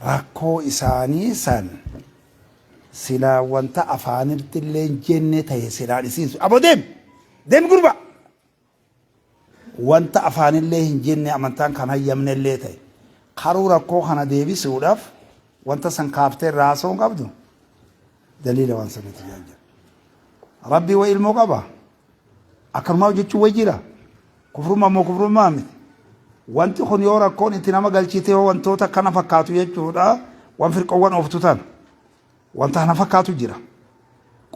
Rakkoo isaanii san silaa wanta afaanitti illee hin jenne ta'e silaan isiin sun aboo deemi deemi gurbaa wanta afaanillee hin jenne amantaan kan hayyamne illee ta'e karuu rakkoo kana deebisuudhaaf wanta san kaaftee irraa haasa'uu hin qabdu daliila waan sanitti jira. Rabbii wa ilmoo qaba. Akkanumaa hojjechuun way jira. Kufrummaa moo kufrummaa miti. Wanti kun yoo rakkoon itti nama galchite yoo wantoota akkana fakkaatu jechuudha. Waan firqoowwan ooftu tana. Wanta kana fakkaatu jira.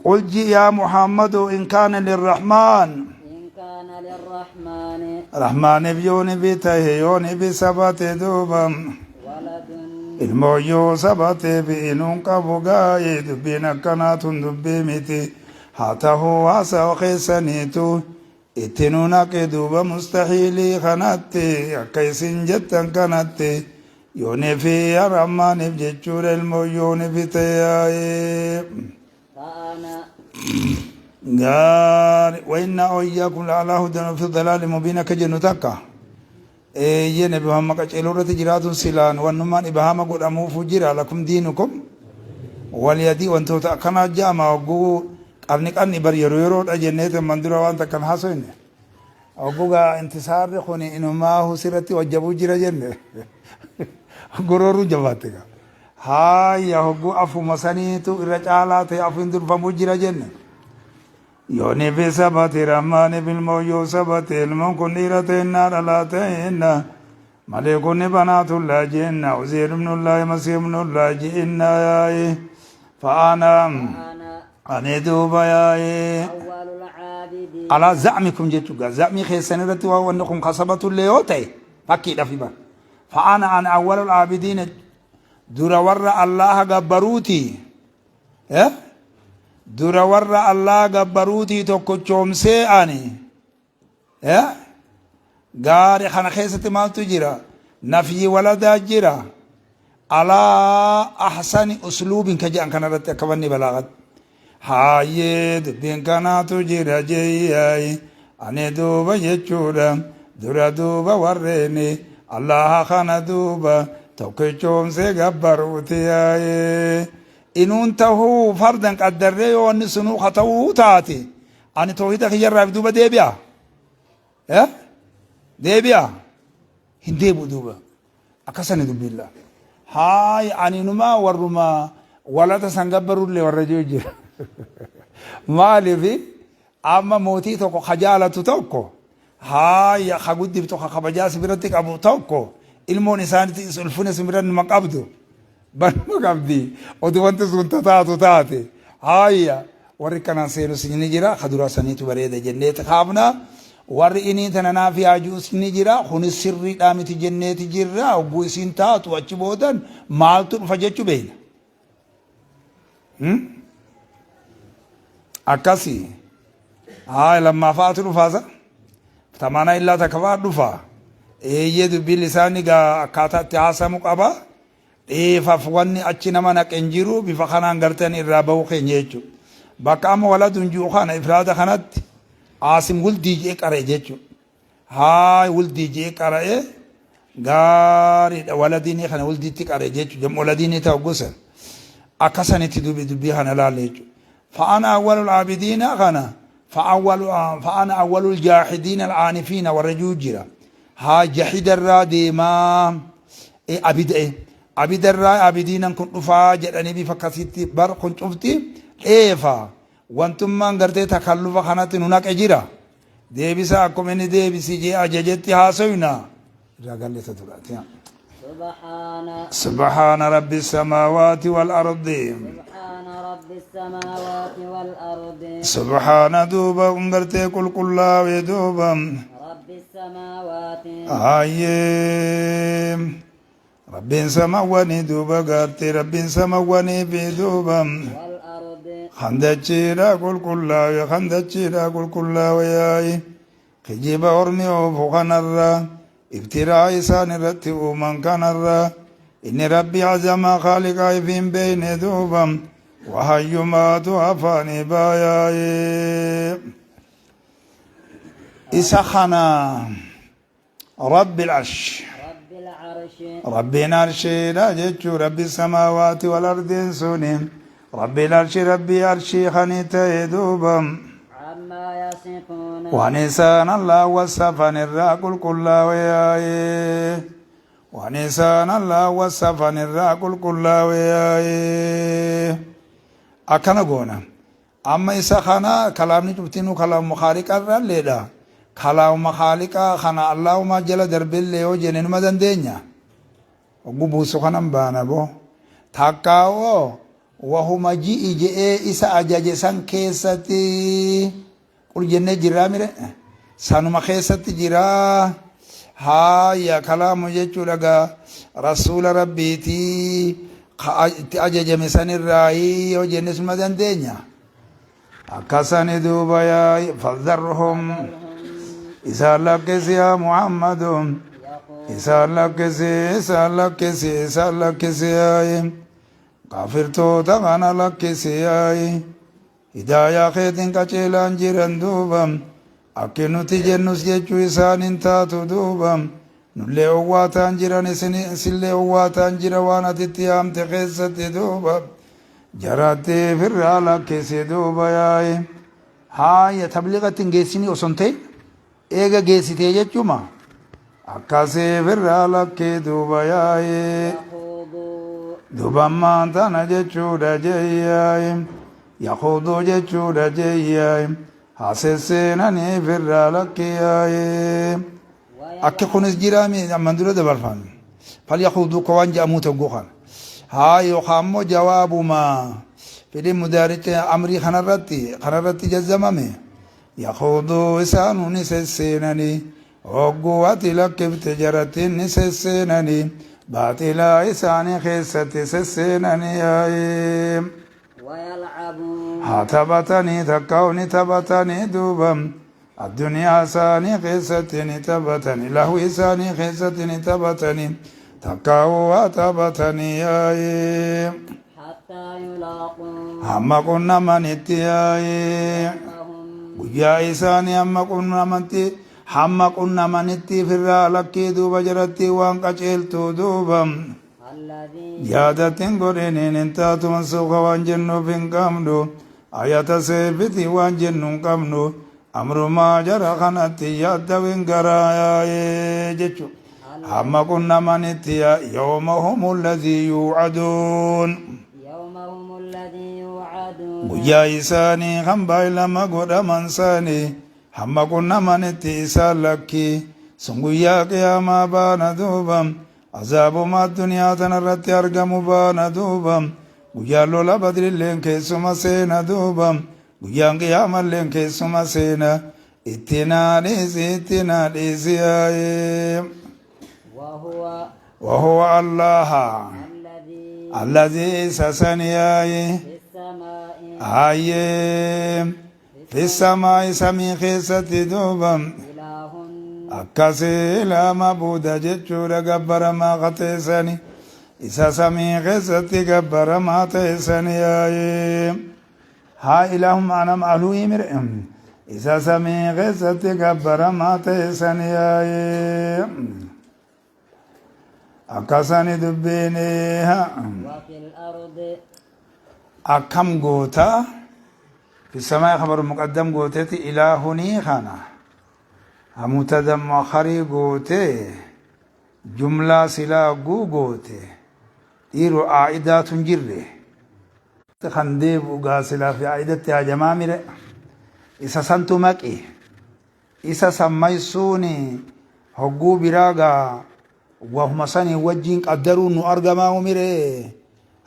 Qul ji yaa Muhammadu in kaana lirrahmaan. إن كان للرحمن Rahmaaniif yoo ni bi tahe yoo ni bi sabate duuba. ولد Ilmoo yoo sabate bi inuun qabu gaa'ee dubbiin akkanaa tun dubbii miti. Haa tahuu haasawa keessaniitu itti nu naqe duuba mustahiilii kanatti akka isin jettan kanatti yoonii fi Rahmaaniif jechuudha ilmoo yooni fi ta'e. فأنا Gaari وإنا أو إياكم لعلى هدى في ضلال مبين akka jennu takka. Eeyyee Nabi Muhammad qaceeloo irratti jiraatuun silaan wannummaan ibhaama godhamuufu jira لكم دينكم ولي دين wantoota akkanaa ja'ama hogguu qarni qarni bar yeroo yeroodha jenneet man dura waan takkan haasofne. Hogguu gaa intisaarri kun inumaahu sirratti wajjabuu jira jenne. Gorooruu jabaatte gaa. Haaya hogguu afuma saniitu irra caalaa ta'e afuun durfamuu jira jenne. Yooni fi sabati rahmaaniif ilmoo yoo sabate ilmoon kun dhiira ta'ennaa dhalaa ta'enna malee kunni banaatullaa jenna Uzeer ibnullaahi Masiih ibnullaahi je'enna yaa'i fa'aana فأنا ani duuba yaa'i أول العابدين alaa za'mikum jechuudha za'mii keessan irratti waan wanni kun kasabatullee yoo ta'e fakkiidhaaf himan fa'aana ani awwalul aabidiin dura warra Allaaha gabbaruuti. Eh? Dura warra Allaa gabbaruutii tokkochoomsee ani. Eh? Gaari kana keessatti maaltu jira? Nafyi waladaa jira. Alaa ahsani usluubin ka jedhan kanarratti akka wanni balaagatti. Haayee dubbiin kanaatu jira jeeyyaay. Ani duuba jechuudha. Dura duuba warreeni Allaha kana duuba tokkichoomsee gabbaruuti yaa'ee. Inuun tahuu fardan qaddarree yoo wanni sunuu ka ta'uu taate ani toohida kiyyarraaf duuba deebi'a. Eh? Deebi'a. Hin deebi'u duuba. Akkasani dubbiilla. Haay ani numaa warruma walata san gabbarullee warra jiru jira. Maaliif amma mootii tokko ka jaalatu tokko haaya ka guddiftu ka kabajaa si biratti qabu tokko ilmoon isaanitti is ulfina si bira numa qabdu banuma qabdi otu wanti sun tataatu taate haaya warri kanaan seenus ni jira ka dura saniitu bareeda jenneeti kaafna warri inii tana naaf yaajuus ni jira kunis sirriidhaa miti jenneeti jirra hogguu isiin taatu achi boodan maaltu dhufa jechuu beeyna. Akkasi. Haa lammaafaatu dhufaasa. Tamaanaa illaa takka fa'aa dhufa. Eeyyee dubbiin lisaanni gaa akkaataa itti haasamu qaba. Dheefaaf wanni achi nama naqe hin jiru bifa kanaan garteen irraa bahuu keenya jechuudha. Bakka amma waladun jiru kana ifraada kanatti Aasim wuldii jedhee qara'e jechuudha. Haay wuldii je'ee qara'e gaariidha waladiinii kana wuldiitti qara'e jechuudha jam'u waladiinii ta'u gosa akka sanitti dubbi dubbii kana laalle jechuudha. Fa'ana awwalul aabidiina kana fa'ana awwalul jaahidiina al'aanifiina warra jiru jira. Haa jahidarraa deemaa abida'e abidarraa abidiinan kun dhufaa jedhanii bifa akkasitti bar kun cufti dheefa Wantummaan gartee takallufa kanatti nu naqe jira. Deebisaa akkuma inni deebisi jee ajajetti haasoyna. Irraa gallisa duraati. سبحان سبحان رب السماوات والأرض. سبحان رب السماوات والأرض. سبحان duuba gartee qulqullaa'e duuba. رب السماوات. Hayyee. Rabbiin samawwanii duuba gartee Rabbiin samawwanii fi duuba. والأرض. Handachiidha qulqullaa'e handachiidha qulqullaa'e yaa'i. Kijiba ormi oofu kanarra iftiraa isaan irratti uuman kanarra inni Rabbi azamaa khaaliqaa ifiin beeyne duuba wahayyumaatu afaanii baayaaye. Isa kana رب العرش. رب العرش. Rabbiin arshiidha jechuu. Rabbi samaawaati wal ardiin suni rabbiin arshii, rabbii arshii kani ta'e duuba. عما يصفون. Waan isaan Allah wasafan irraa qulqullaa'e yaa'ee, waan isaan Allah wasafan irraa qulqullaa'e yaa'ee. Akkana goona. Amma isa kana kalaamni cuftinuu kalaamuma khaaliqa irraalleedha. Kalaamuma khaaliqa kana Allahuma jala darbellee yoo jenne numa dandeenya. Hogguu buusu kanan baana boo. Takkaawoo wahuma ji'i je'ee isa ajaje san keessatti qul jennee jirraa mire, sanuma keessatti jiraa. Haaya, kalaamu jechuudha gaa rasuula rabbiitii ka itti ajajame sanirraayii yoo jenne suma dandeenya. Akkasani duuba yaa fadharhum, isaan lakkisi yaa Muhammadu, isaan lakkisi, isaan lakkisi, isaan lakkisi yaayi, kaafirtoota kana lakkisi yaayi. Hidaayaa keetiin qaceelaan jiran duuba. Akki nuti jennus jechuu isaan hin taatu duuba. Nullee owwaataan jiran, isillee owwaataan jira waan atitti yaamte keessatti duuba. Jaratti firraa lakkisi duuba yaayi. Haaya, tabliiqatti hin geessinii osoo hin ta'in eega geessitee jechuuma. Akkasii firraa lakkii duuba yaayi. يخوضوا. Duuba ammaan tana jechuudha jeeyyaay. يخوضوا jechuudha jeeyyaay. Haasesseenanii firraa lakkii yaayi. Akki kunis jiraami amman dura dabarfan. فليخوضوا ka waan jedhamuu ta'u kana. Haa, yookaan immoo jawaabuma fedhii mudaaricha amrii kanarratti jazzamame. يخوضوا isaanuu ni sesseenanii. Hogguu ati lakkifte jarattiin ni sesseenanii. Baaxilaa isaanii keessatti sesseenanii yaa'ee. ويلعبون. Haa taphatanii, takkaa'u ni taphatanii duuba. Addunyaa isaanii keessatti ni taphatanii, lahwi isaanii keessatti ni taphatanii, takkaa'u haa taphatanii yaa'ee. حتى يلاقوا. Hamma qunnamanitti yaa'ee. هم. Guyyaa isaanii hamma qunnamanitti, hamma qunnamanitti firraa lakkii duuba jalatti waan qaceeltu duuba. الذي. Yaadatin godhiniin hin taatu, mansuuka waan jennuuf hin qabnu, ayata seefiti waan jennu hin qabnu. Amrumaa jara kanatti yaaddawin garaa yaa'ee jechu. Hamma qunnamanitti يوم هم الذي يوعدون. يوم هم الذي يوعدون. Guyyaa isaanii kan baay'ilama godhaman isaanii hamma qunnamanitti isaan lakki. Sun guyyaa qiyaamaa baana duuba. Azaabuma addunyaa tanarratti argamu baana duuba. Guyyaan lola Badrilleen keessuma seena duuba. Guyyaan qiyaamalleen keessuma seena. Itti naa dhiisi, itti naa dhiisi yaa'ee. وهو. وهو الله. الذي. الذي سسنياي. في السماء. Hayyee, في السماء samii keessatti duuba. إله. Akkasii laa mabuuda jechuudha, gabbaramaa qateessani isa samii keessatti gabbaramaa ta'essani yaa'ee. Haa, إله ana ma'aluu mire, isa samii keessatti gabbaramaa ta'essani yaa'ee. Akkasani dubbiini. وفي الأرض. Akkam goota? في السماء خبر مقدم gooteeti. إله kana مبتدا مؤخر goote, jumlaa silaa guu goote. Dhiiroo, aa'idaatu hin jirre kan deebi'u gaa silaa fi aa'idatti hajamaa mire. Isa santu maqi, isa sammaysuuni hogguu biraa gaa wahuma sanii wajjin qaddaruu nu argamaa mire.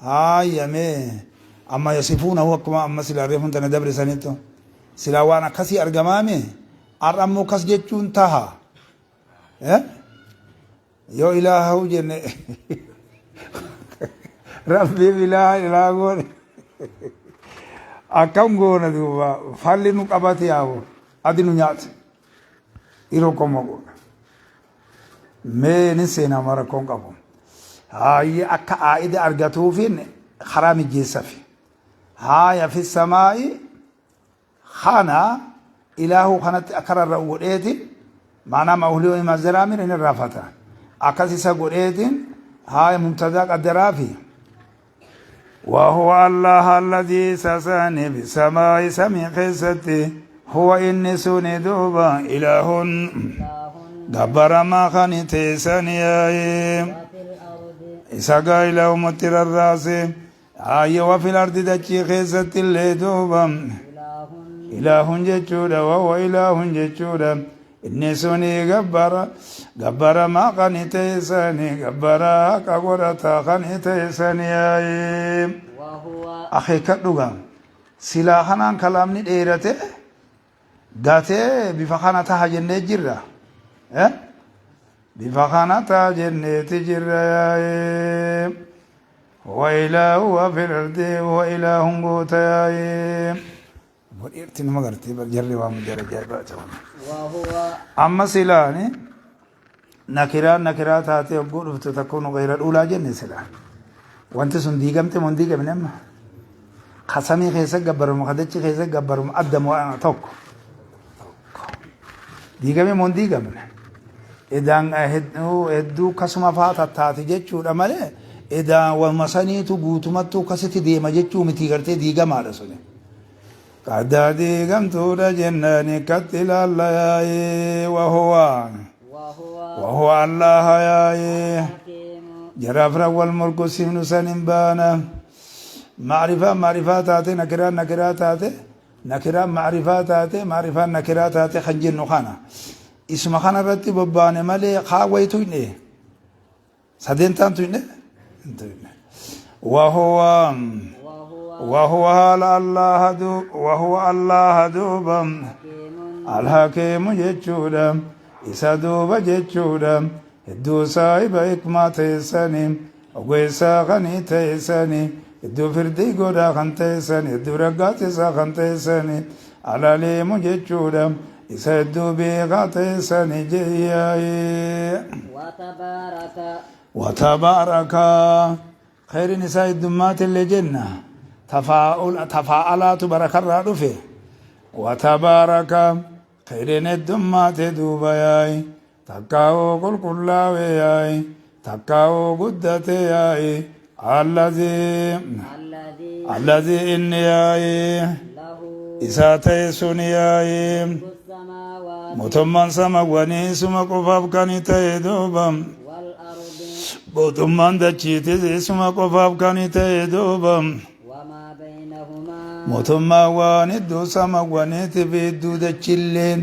Haayame, amma يصفونه akkuma amma silaa reefun tana dabre sanittu silaa waan akkasii argamaame. Har'a ammoo kas jechuun taha yoo إله jenne, rabbiif ilaaha ilaa goone akkam goona duuba? Falli nu qabate yaabo adi nu nyaate yeroo koma goona. Mee ni seenaa, rakkoon qabu. Haayye, akka aa'ida argatuufin karaa mijeessafi. Haaya, في السماء kana إله kanatti akka rarra'u godheeti. Maanaa ma'uulii mazaraamir inni raafata. Akkas isa godheetiin haaya mubtadaa qaddaraafi. وهو الله الذي سساني بالسماء سمي خيستي هو إني سوني دوبا إله إله جبر ما خاني تيساني وفي الأرض إسا إله متر الراس آي وفي الأرض دجي خيستي اللي دوبا إله إله جتشودا وهو إله جتشودا إني سوني جبر جبر ما خاني تيساني جبر كغرتا خاني تيساني وهو akeekkadhugaa silaa kanaan kalaamni dheerate gatee bifa kana taha jennee jirra Eh? Bifa kana taha jenneeti jirra yaa'ee huwa ilaahu wa fil ardi huwa ilaahun goota yaa'ee Godheerti nama gartee bar jarri waan jara ajaa'ibaa ta'an. وهو Amma silaani nakiraan nakiraa taatee hogguu dhuftu takkuun gayra dhuulaa jenne silaa. Wanti sun diigamte moo hin diigamne amma? Ka samii keessa gabbaramu ka dachii keessa gabbaramu adda moo tokko? Diigame moo hin diigamne? Edaan hedduu hedduu kasuma faa tattaati jechuudha malee edaan walma saniitu guutumattuu akkasitti deema jechuu miti gartee diigamaadha suni. Qaddaa diigamtuudha jennaani katti ilaalla yaa'ee wahuwa وهو wahuwa allaha yaa'ee. الحكيم Jaraafra wal morku simnu san hin baana. Macrifaa macrifaa taate nakiraan nakiraa taate nakiraan macrifaa taate macrifaan nakiraa taate kan jennu kana. Isuma kana irratti bobbaane malee kaawwayitu hin dhee. Sadeentaan tu hin dhee? Hin tuyne. Wahuwa وهو wahuwa haala allaha duub wahuwa allaha duuba. حكيم Alhakiimu jechuudha. Isa duuba jechuudha. Hedduu saahiba hikmaa teessanii, ogeessaa kanii teessanii, hedduu firdii godhaa kan teessanii, hedduu raggaatisaa kan teessanii, alaliimu jechuudha. Isa hedduu beekaa teessanii jeeyyaayee. وتبارك وتبارك خير نساء الدمات اللي جنة تفاؤل تفاعلات بركة رادفه وتبارك خير الدمات دوبياي تكاو قل كلاوياي تكاو قدتياي الذي الذي الذي إنياي له إسا تيسونياي ملك السماوات متمن سمغوني سما قفاف كاني تيدوبم والأرض Mootummaan dachiitis isuma qofaaf kan ta'e duuba. وما بينهما Mootummaa waan iddoo samawwaniitii fi iddoo dachilleen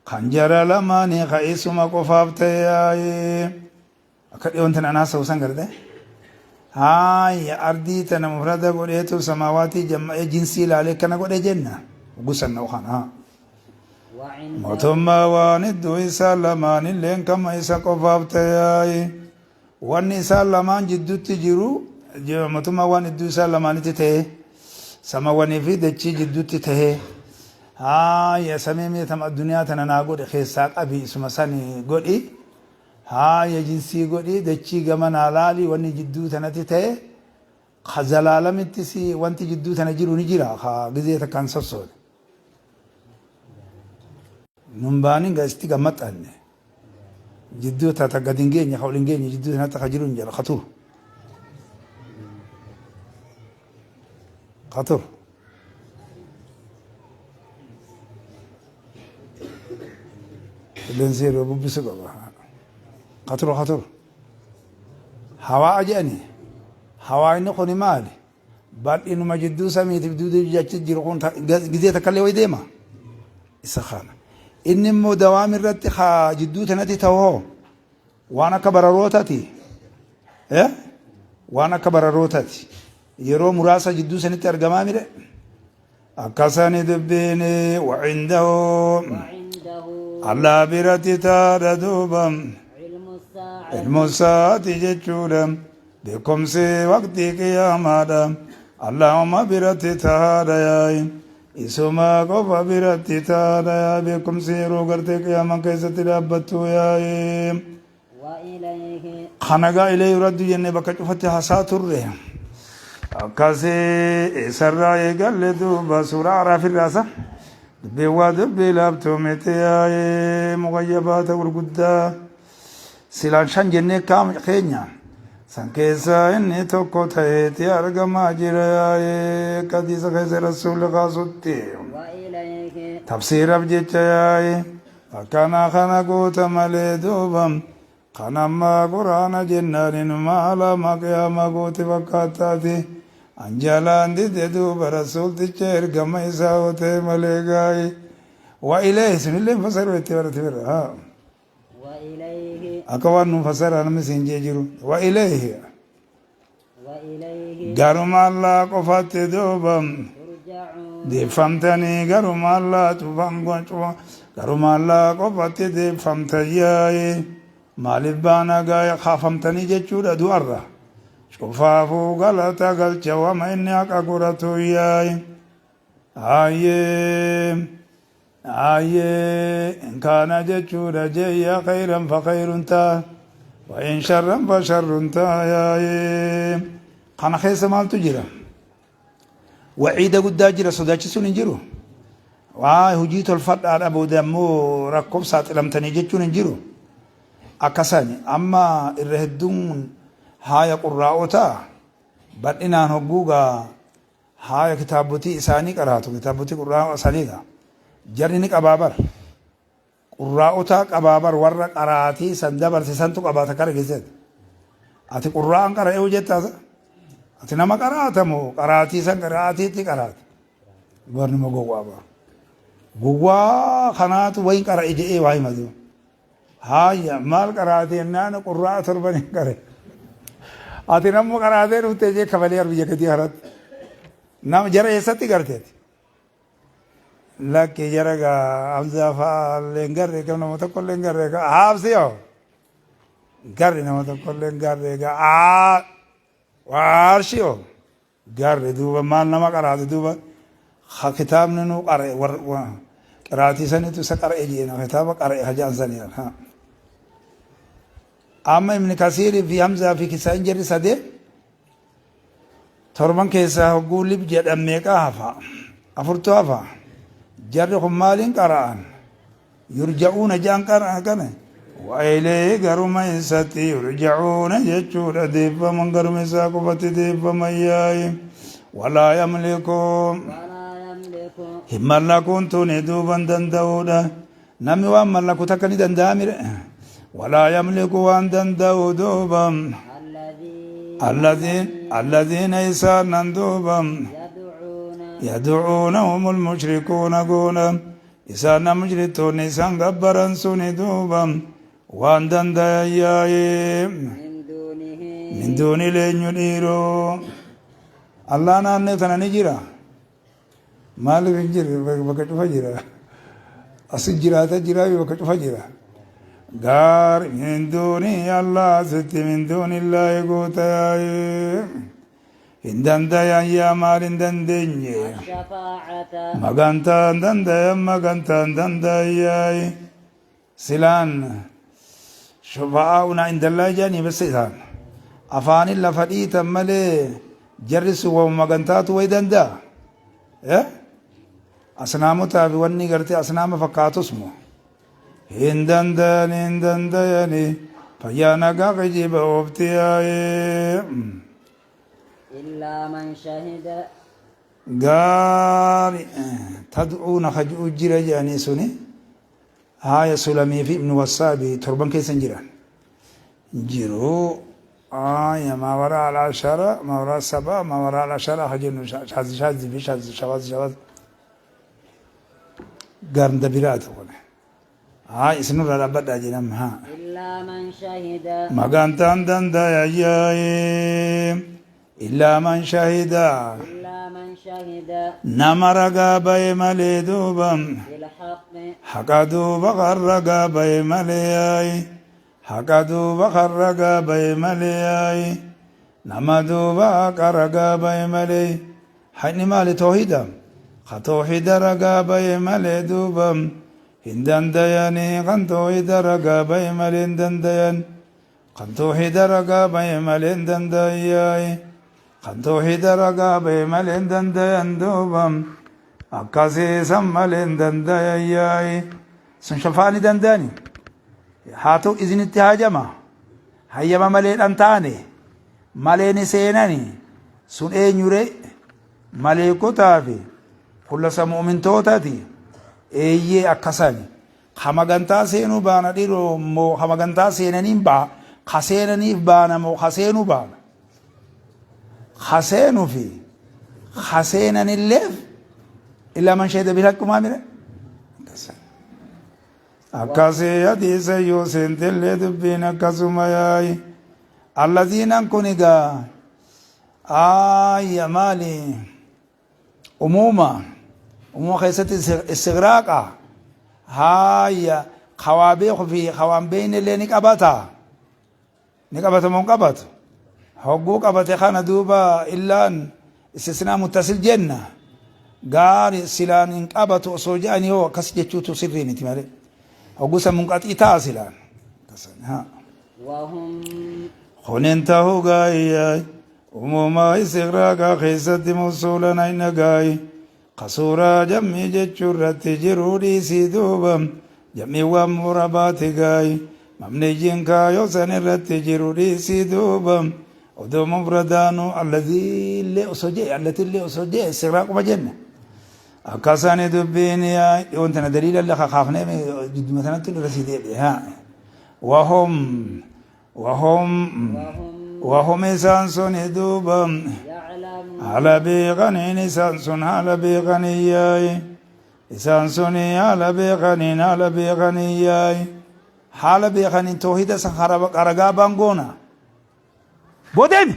kan jara lamaanii ka isuma qofaaf ta'e yaa'ee. Akka dhiyoon tana anaa sa'u san garte. Haaya ardii tana mufrada godheetu samaawaatii jamma'ee jinsii ilaalee kana godhe jenna. Gusan na kana. وعنده Mootummaa waan iddoo isaa lamaanilleen kama isa qofaaf ta'e yaa'ee. Wanni isaan lamaan jidduutti jiru mootummaa waan iddoo isaan lamaanitti ta'e samawwanii fi dachii jidduutti ta'e haaya samii miitama addunyaa tana naa godhe keessaa qabi isuma sani godhi haaya jinsii godhi dachii gama naa laali wanni jidduu tanatti ta'e ka zalaalamitti si wanti jidduu tana jiru ni jira ka gizee takkaan sossoone. Nun baanin gasitti gammaxxanne. Jidduu tata gad hin geenye ka ol hin geenye jidduu tanatti ka jiru hin jira ka turu. Ka turu. Qilleensi yeroo bubbisu qaba. Ka turu ka turu. Hawaa jedhani. Hawaa inni kuni maali? Bal'inuma jidduu samiitiif duuduu jechi jiru kun gizee takka illee wayi deema. Isa kana. Inni immoo dawaam irratti haa jidduu tanatti ta'oo waan akka bararootaati. Eh? Waan akka bararootaati. Yeroo muraasa jidduu sanitti argamaa mire. Akkasani dubbiin wacindahu وعنده allaa biratti taadha duuba. علم الساعة Ilmu isaati jechuudha. Beekumsi waqtii qiyaamaadha. Allahumma biratti taadha yaa'i. Isuma qofa biratti taadha yaa'i. Beekumsi yeroo gartee qiyaamaan keessatti dhaabbattu yaa'i. وإليه Kanagaa ilee yuraddu jennee bakka cufatti haasaa turre. Akkasii isarraa eegalle duuba suuraa Araaf irraasa. Dubbiin waa dubbii laaftuu miti yaa'ee muqayyabaata gurguddaa. Silaan shan jennee kaam keenya san keessaa inni tokko ta'eeti argamaa jira yaa'ee akka hadiisa keessa rasuulli kaasutti. وإليه Tafsiiraaf jecha yaa'ee akkana kana goota malee duuba kan ammaa quraana jennaan inuma alaamaa qiyaamaa goote fakkaattaati. Anjalaan dide duuba rasuulticha ergama isaa otee malee gaa'e. Wa ilayhi sunillee hin fasaru itti barate bira. Haa. وإليه Akka waan nuun fasaraa namni siin jee jiru. Wa ilayhi وإليه garuma Allaa qofatti duuba ترجعون deeffamtanii garuma Allaa cufan cufa garuma Allaa qofatti deeffamtan yaa'e maaliif baana gaa'e kaafamtanii jechuudha du'arra. Cufaafuu galata galcha wama inni haqa godhatu yaa'e. Ayyee ayyee in kaana jechuudha jeeyya khayran fa khayrun ta'a wa in sharran fa sharrun ta'a yaa'e. Kana keessa maaltu jira? Waciida guddaa jira sodaachisuun hin jiru. Waa hojii tolfadhaadha booda ammoo rakkoof saaxilamtanii jechuun hin jiru. Akkasani amma irra hedduun haaya qurraa'otaa bal'inaan hogguugaa haaya kitaabotii isaanii qaraatu kitaabotii qurraa'oo isaanii gaa jarri ni qabaa bar qurraa'otaa qabaa bar warra qaraatii san dabarse santu qabaata kara keessatti ati qurraa'an qara'ee jettaa ati nama qaraatamoo qaraatii san qaraatiitti qaraata barnuma gowwaa bar gowwaa kanaatu wayin qara'e jedhee waa himatu haaya maal qaraate jennaan qurraa'a torban hin qare ati nammu qaraatee dhuftee jee kabalee biyya gadii kanatti nama jara eessatti garteeti lakki jara gaa Hamzaa fa'aa illee hin garre kam nama tokko illee hin garre haabsi yoo garre nama tokko illee hin garre gaa aa waarshi yoo garre duuba maal nama qaraate duuba kitaabni nu qara'e war qiraatii sanitu isa qara'e jeena kitaaba qara'e hajaan sanii ha amma Ibn Kasiirii fi Hamzaa fi Kisaa'in jarri sadee torban keessaa hogguu lib jedhan meeqaa hafa afurtu hafa jarri kun maaliin qara'an yurja'uuna ja'an qara'an kana wa ilayhi garuma isatti yurja'uuna jechuudha deeffaman garuma isaa qofatti deeffaman yaa'i walaa yamliku ولا يملك hin mallakuun tuni duuban danda'uudha namni waan mallaku takka ni danda'a mire walaa yamliku waan danda'u duuba الذين الذين الذين إسانا دوبا يدعون يدعونهم المشركون قولا إسانا مشركون إسان غبرا سني دوبا وان دندايا من دونه من دون لين يديرو الله نانه تنا نجرا maaliif hin jirre bakka cufa jira asi jiraata jira bakka cufa jira gaar min duuni allah sitti min duuni illaahi guuta hin dandayan yaa maal hin dandeenye الشفاعة magantaan dandayan magantaan dandayaay silaan shufa'aa'una indallaa jedhanii bas isaan afaanin lafa dhiitan malee jarri sun wama magantaatu way danda'a eh asnaamotaa fi wanni gartee asnaama fakkaatus moo hin danda'ani hin danda'ani fayyaa nagaa kijiba oofti yaa'ee إلا من شهد gaari tad'uuna kaj'u jira jedhanii suni haaya sulamii fi ibnu wassaabi torban keessa hin jiran jiru aya ما وراء العشرة ما وراء السبعة ما وراء العشرة hajennu shazi shazi fi shazi shawaz shawaz gaarnda biraati kun haa isinirraa dhaabbadhaa jedham haa إلا من شهد magantaan dandaya yaa'ee illaa man shahida إلا من شهد nama ragaa baye malee duuba بالحق haqa duuba kan ragaa baye malee yaa'i haqa duuba kan ragaa baye malee yaa'i nama duuba haqa ragaa baye malee haqni maali toohida ka toohida ragaa baye malee duuba hin dandayanii kan toohida ragaa baye malee hin dandayan kan toohida ragaa baye malee hin dandayan yaa'i kan toohida ragaa baye malee hin dandayan duuba akkasiisan malee hin dandayan yaa'i sun shafaa ni danda'ani haa ta'u izinitti haajama Hayyama maleedhan taane malee ni seenani. Sun eenyure? Maleekotaa fi kullasa mu'mintootati. Eeyyee, akkasani. Ka magantaa seenuu baana dhiroo moo ka magantaa seenaniin baa ka seenaniif baana moo ka seenuu baana? Ka seenu fi ka seenanilleef illaa man shahida bil haqqi maa mire? Akkasii hadiisa yoo seentellee dubbiin akkasuma yaa'i. Allaziinan kun egaa aayya maali? Umuuma umuuma keessatti istigraaqa haaya kawaa beeku fi kawaan beekne illee ni qabata. Ni qabata moo hin qabatu? Hogguu qabate kana duuba illaan istisnaa muttasil jenna. Gaari silaan hin qabatu osoo jedhanii hoo akkas jechuutu sirrii miti malee. Hogguu san munqaxii ta'a silaan. Haa. Wahum Kun hin ta'u gaayyaay. Umumaa istigraaqa keessatti mawsuulan ayna gaayi. Ka suuraa jammii jechuu irratti jiruu dhiisii duuba jammiin waan murabaati gaayi. Mabniyyiin kaayoo san irratti jiru dhiisii duuba odoo mufradaanuu alladiillee osoo jee allatillee osoo jee istigraaquma jenna. Akkasani dubbiin yaa dhiyoon tana daliila illee kakaafnee jidduma tanatti irra sii deebi'e. Haa. Wahum Wahum wahum isaan suni duuba يعلمون haala beekaniin isaan sun haala beekaniyyaayi isaan suni haala beekaniin haala beekaniyyaayi haala beekaniin toohida san haragaa baangoona boodeemi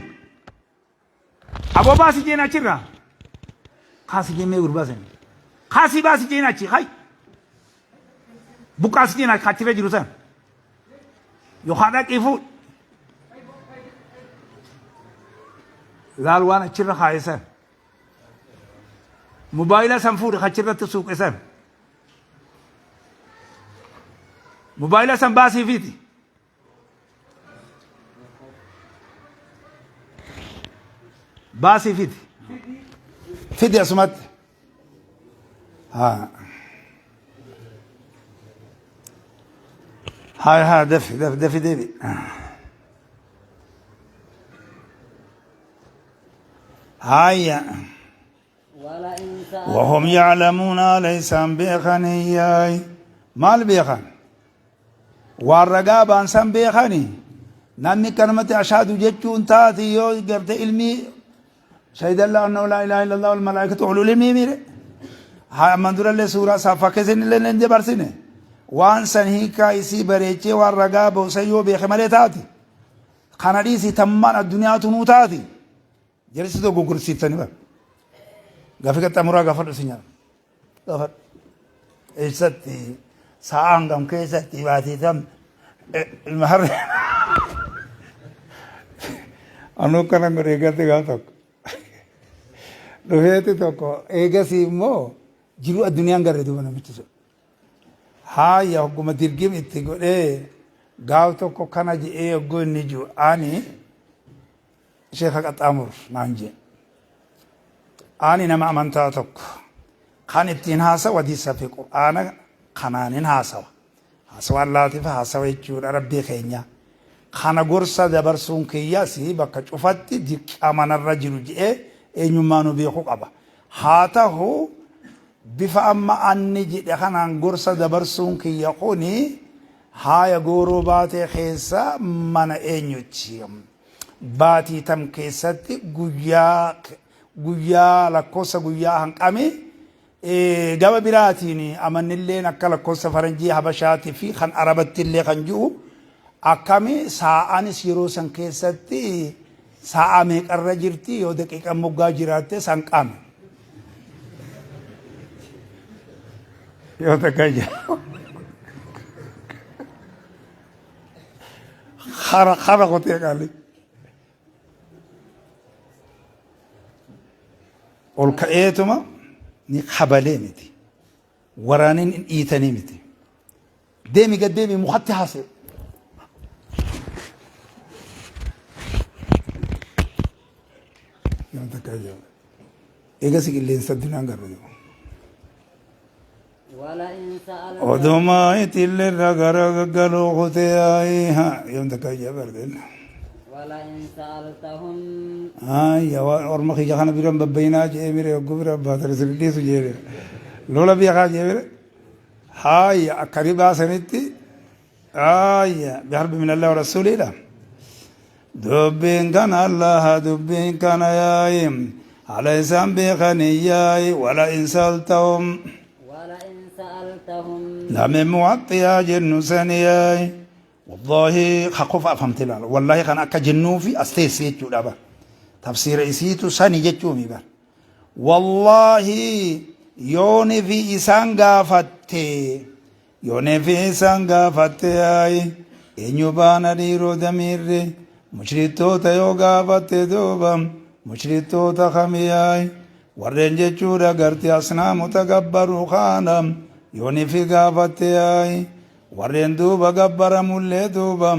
aboo baasi jeen achirraa kaasi jeen mee gurbaa sani kaasii baasi jeen achi hay buqqaasi jeen achirra jiru san yookaan dhaqii fuudhi laal waan achirra kaaye san mobaayila san fuudhi achirratti suuqe san mobaayila san baasii fiiti Baasii fidi. Fidi asumatti. Haa. Haa haa dafi dafi dafi deebi. Haaya. ولئن سألت وهم يعلمون ليس beekaniyaay maal beekan Waan ragaa baan san beekani namni akkanumatti ashaadu jechuun taati yoo garte ilmii shahidallah annahu laa ilaaha illallah wal malaa'ikatu ulul ilmii mire haa amman durallee suuraa saaffaa keessa illee hin dabarsine waan san hiikaa isii bareechee waan ragaa ba'u san yoo beeke malee taati kana dhiisi tammaan addunyaa tunuu taati Jarisi dogoggorsiiftani bar. Gaaffii qaxxaamuraa gaafadhu si nyaara. Gaafadhu. Eessatti sa'a hangam keessatti baatii tam ilma harree. Anuu kana godhe eegatti gaaf tokko. Dhufeeti tokko eegasii immoo jiruu addunyaan garre duuba namichi sun. Haaya hogguma dirgim itti godhee gaaf tokko kana je'ee hogguu inni jiru ani Sheeka Qaxxaamur naan jee. Ani nama amantaa tokko kan ittiin haasawu hadiisa fi Qur'aana kanaanin haasawa. Haasawa Allaatiif haasawa jechuudha Rabbii keenya. Kana gorsa dabarsuun kiyyas bakka cufatti dirqama narra jiru je'ee eenyummaa nu beekuu qaba. Haa tahu bifa amma anni jedhe kanaan gorsa dabarsuun kiyya kuni haaya gooroo baatee keessa mana eenyuti? Baatii tam keessatti guyyaa guyyaa lakkoofsa guyyaa hanqame gama biraatiin amannilleen akka lakkoofsa faranjii habashaatii fi kan arabattillee kan jiru akkami saa'anis yeroo san keessatti sa'a meeqarra jirti yoo daqiiqan moggaa jiraatte san qame. Yoo takka jira. Khara khara qotee qaalli. Ol ka'eetuma ni kabalee miti. Waraaniin hin dhiitanii miti. Deemi gad deemi mukatti haasa'e. Yoo takka ajaa'iba. Eegasi qilleensa addunyaa hin garre. ولئن سألت Odumaa itillee irra gara gaggaluu kutee yaa'ii yoom takka ijaa barteen. ولئن سألتهم Ayya orma kiyya kana biran babbayinaa jee mire yogguu bira baatan isin dhiisu jee lola biyya kaa jee mire haayya akka ribaa sanitti haayya biharbi min Allah wa rasuuliidha. Dubbiin kana Allaha dubbiin kana yaa'i haala isaan beekanii yaa'i wala in saaltahum ولئن سألتهم lame muwaxxiyaa jennu sani yaa'i wallahi qofa afamte laala wallahi kan akka jennuufi as teesse jechuudha bar tafsiira isiitu sani jechuumi bar wallahi yooni fi isaan gaafatte yooni fi isaan gaafatte yaa'i eenyu baana dhiiroo damiirre mushriktoota yoo gaafatte duuba mushriktoota kami yaa'i warreen jechuudha garti asnaamota gabbaruu kaana yooni fi gaafatte yaa'i warreen duuba gabbaramullee duuba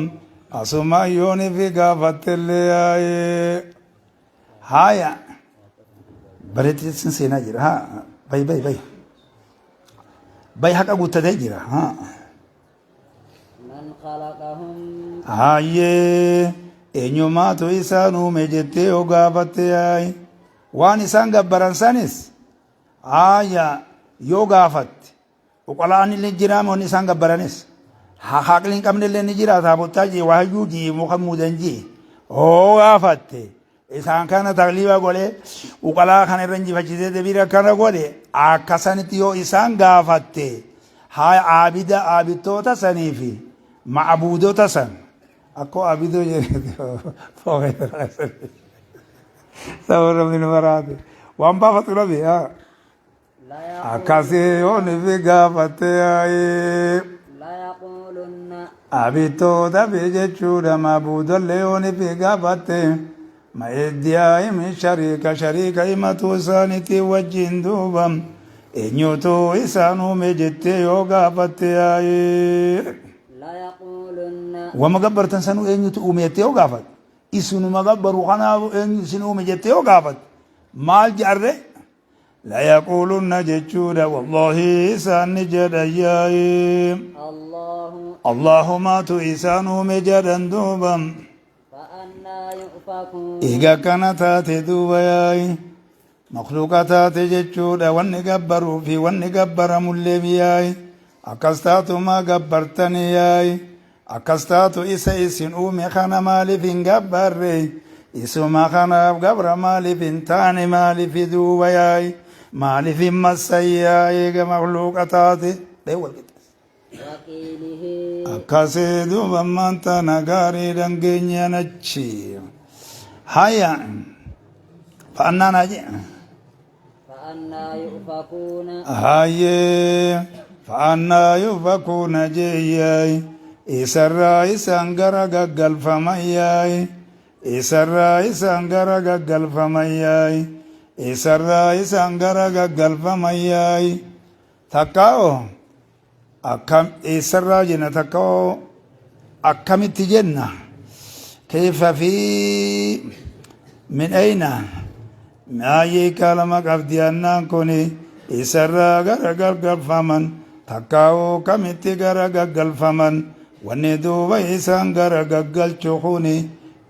asuma yooni fi gaafattellee yaa'i haya bareetti sin seenaa jira ha bay bay bay bay haqa guuttatee jira ha من خلقهم hayyee eenyumaatu isaan uume jettee yoo gaafatte yaa'i waan isaan gabbaran sanis haya yoo gaafatte uqalaan illee jira wanni isaan gabbaranis haqli hin qabne illee ni jira taabottaa jee waayyuu jee muka muudan jee oo gaafatte isaan kana tagliiba godhe uqalaa kana irra injifachiisee debiira kana godhe akkasanitti yoo isaan gaafatte haa aabida aabidtoota sanii fi ma'abuudota san akkoo aabidoo jedhe sababa namni nama raate waan baafatu dhabe haa akkasii yoo ni fi gaafatte yaa'ee ليقولن abittoota fi jechuudha maabuudollee yoo ni fi gaafatte ma iddiyaa'imi shariika shariika himatu isaaniitii wajjin duuba eenyutu isaan uume jettee yoo gaafatte yaa'ee ليقولن wama gabbartan sanuu eenyutu uume jettee yoo gaafatte isinuma gabbaru kanaaf eenyu isin uume jettee yoo gaafatte maal jedharre layaquulunna jechuudha wallahi isaan ni jedhan yaa'ee الله Allahumaatu isaan uume jedhan duuba فأنا يؤفكون eega akkana taate duuba yaa'i makluuqa taate jechuudha wanni gabbaruu fi wanni gabbaramullee yaa'i akkas taatumaa gabbartanii yaa'i akkas taatu isa isin uume kana maaliif hin gabbarre isuma kanaaf gabra maaliif hin taane maaliif duuba yaa'i maaliif hin massan yaa'i eega makluuqa taate dhee wal qixxeesse. وقيله Akkasii duuba maanta gaarii dhangeenyaan achi. Haya. Fa'annaa naa jee. فأنا يؤفكون Hayyee. Fa'annaa yufakuuna jeeyyaay. Isarraa isaan gara gaggalfaman yaay. Isarraa isaan gara gaggalfaman yaay. Isarraa isaan gara gaggalfaman yaay. Takkaa'oo akkam eessarraa jenna takkaa'oo akkamitti jenna kayfa fi min ayna maayee kalama qabdi annaan kun isarraa gara gaggalfaman takkaa'oo kamitti gara gaggalfaman wanni duuba isaan gara gaggalchu kuni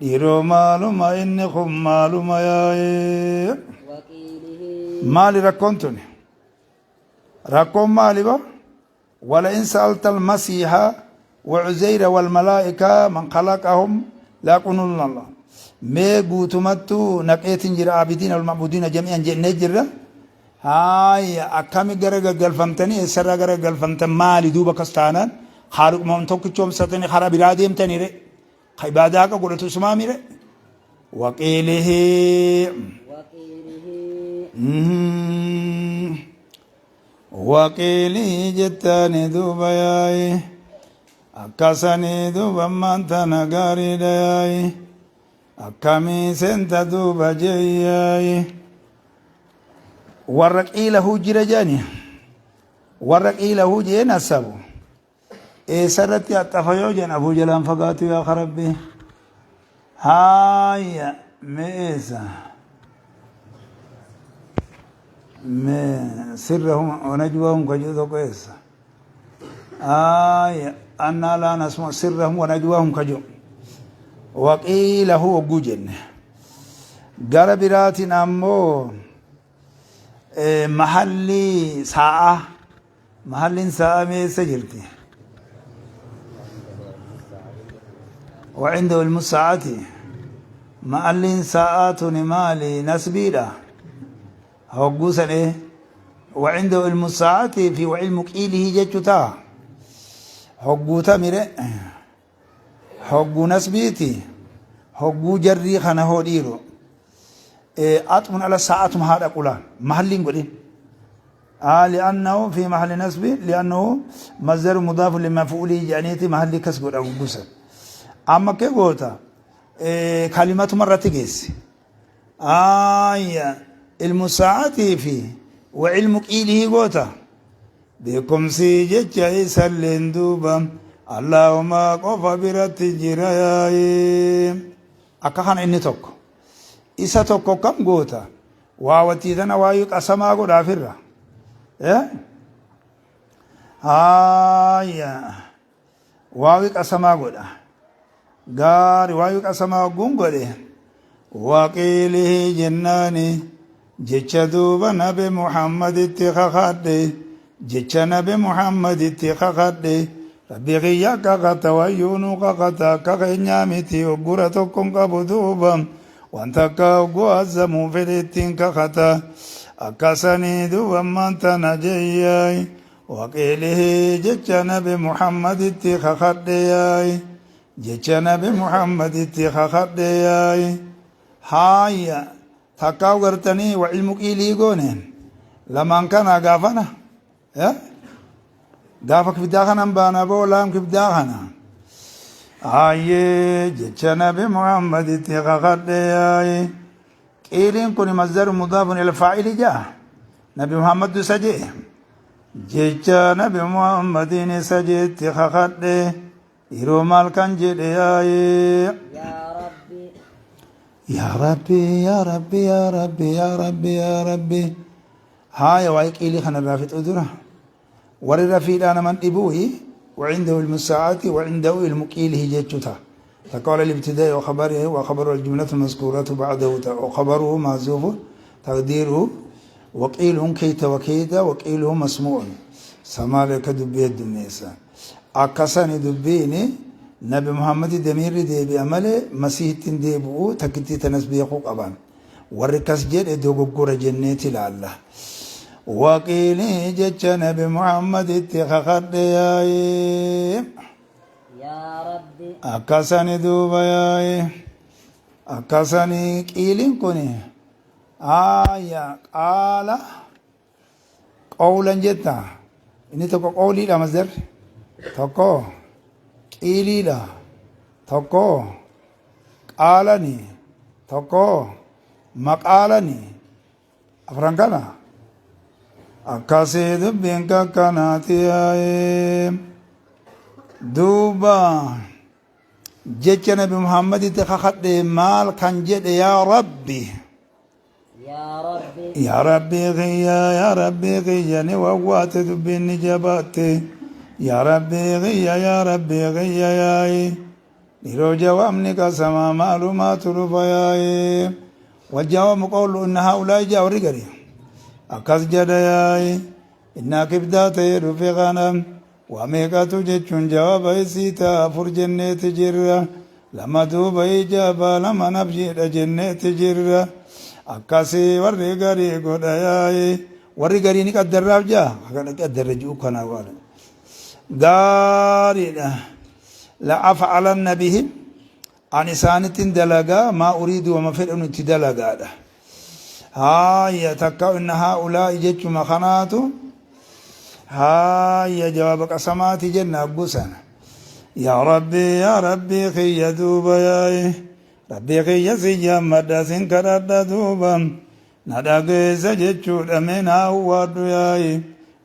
dhiiroo maaluma inni kun maaluma yaa'ee وقيله maali rakkoon tuni rakkoon maali ba ولئن سألت المسيح وعزير والملائكة من خلقهم لا يقولون الله mee guutumattuu naqeetiin jira aabidiina walmacbuudiina jami'an jennee jirra haaya akkami gara gaggalfamtanii eessarraa gara gaggalfamtan maali duuba akkas taanaan haaliquma tokkichoomsatanii karaa biraa deemtanii re ka ibaadaa haqa godhatu isumaa mire waqiilihi وقيله waqiilihi jettaani duuba yaa'i akkasanii duuba maantana gaariidha yaa'i akkamii seenta duuba jeeyaa'i warra qiilahu jira jedhani warra qiilahu jeen asabu eessarratti axxafa yoo jedhan abuu jalaan fagaatu yaa rabbi haaya mee eessa Mee sirrahum wanajwaahum ka jedhu tokko eessa? Aaya annaa laa nasma sirrahum wanajwaahum ka jedhu. Waqiilahu hogguu jenne. Gara biraatiin ammoo mahalli saa'aa mahalliin saa'aa meessa jirti? وعنده علم الساعة mahalliin saa'aa tuni maali nasbiidha hogguu san وعنده علم الساعة fi وعلم qiilihi jechu ta'a hogguu tamire hogguu nasbiiti hogguu jarrii kana hoo dhiiro axmun ala saa'atum haadha qulaa mahalliin godhin لأنه في محل نصب لأنه مصدر مضاف لمفعوله جانيتي محل كس godha hogguu san amma kee goota kalimatuma irratti geessi Aaya ilmu sa'aatii fi wa ilmu qiilihii goota beekumsi jecha isalleen duuba Allahuma qofa biratti jira yaa'ee akka kana inni tokko isa tokko kam goota waawattii tana waayuu qasamaa godhaafirra haaya Waawi qasamaa godha. Gaari waawi qasamaa hogguun godhe waqiilihi jennaani jecha duuba nabi Muhammaditti kakadhe jecha nabi Muhammaditti kakadhe rabbi kiyya kakata wayyuunu kakata akka keenyaa miti hoggura tokkon qabu duuba wanta akka hogguu azzamuu fedhettiin kakata akkasanii duuba ammaan tana jeeyyaay Waqiilihi jecha nabi Muhammaditti kakadhe yaay jecha nabi Muhammaditti kakadhe yaay haaya takkaa gartanii wa ilmu qiilii goone lamaan kana gaafana gaafa kibdaa kanan baana boo laam kibdaa kana haayee jecha nabi Muhammaditti kakadhe yaay qiiliin kun masdaru mudaafun ila faa'ili jaa nabi Muhammadu isa jee Jecha nabi Muhammadiin isa jeetti kakadhe yeroo maal kan jedhe yaa'ee. Yaa Rabbi. Yaa Rabbi yaa Rabbi yaa Rabbi yaa Rabbi yaa Rabbi. Haaya waa'ee qiilii kanarraa fixuu dura warri rafiidhaa naman dhibuuyi وعنده علم الساعة وعنده علم قيله جتشتا تقال الابتداء وخبره وخبر الجملة المذكورة بعده وخبره محذوف تقديره وقيلهم كيت وكيت وقيله مسموع سمالك دبي الدميسا أكساني دبيني نبي محمد دمير ديبي أمالي مسيح ديبو تكتي تنسبي قبان وركس جد دوغور جنتي لله وقيلي جتش نبي محمد اتخخد يا Yaa Rabbi. Akkasani duuba yaa'e akkasani qiiliin kun aaya qaala qawlan jetta inni tokko qawliidha masdar tokko qiiliidha tokko qaalani tokko maqaalani afran kana akkasii dubbiin kakkanaati yaa'ee duuba jecha nabi muhammaditti kakadhe maal kan jedhe yaa rabbi Yaa Rabbi. Yaa rabbi kiyya yaa rabbi kiyya ni wawwaate dubbiin ni jabaatte yaa rabbi kiyya yaa rabbi kiyya yaa'i Yeroo jawaabni qasamaa maalumaatu dhufa yaa'ee wajjaawamu qawlu inna haa'ulaa'i jaa warri gari akkas jedha yaa'e innaa kibdaa ta'ee dhufe kana waa meeqatu jechuun jawaaba isii ta'a afur jenneeti jirra lama duuba ijaabaa lama nafyiidha jenneeti jirra akkasii warri garii godha yaa'e warri garii ni qaddarraaf jaa qaddarra ji'u kanaa waan gaariidha. La'af'alanna bihim an isaanittin dalagaa maa uriidu wama fedhan itti dalagaadha. Haaya takka inna haa'ulaa'i jechuma kanaatu haaya jawaaba qasamaati jenna agguu sana. Yaa Rabbi yaa Rabbi kiyya duuba yaa'i Rabbi kiyya si jaammadha sin kadhadha duuba na dhageessa jechuudha mee naa uwwaadhu yaa'i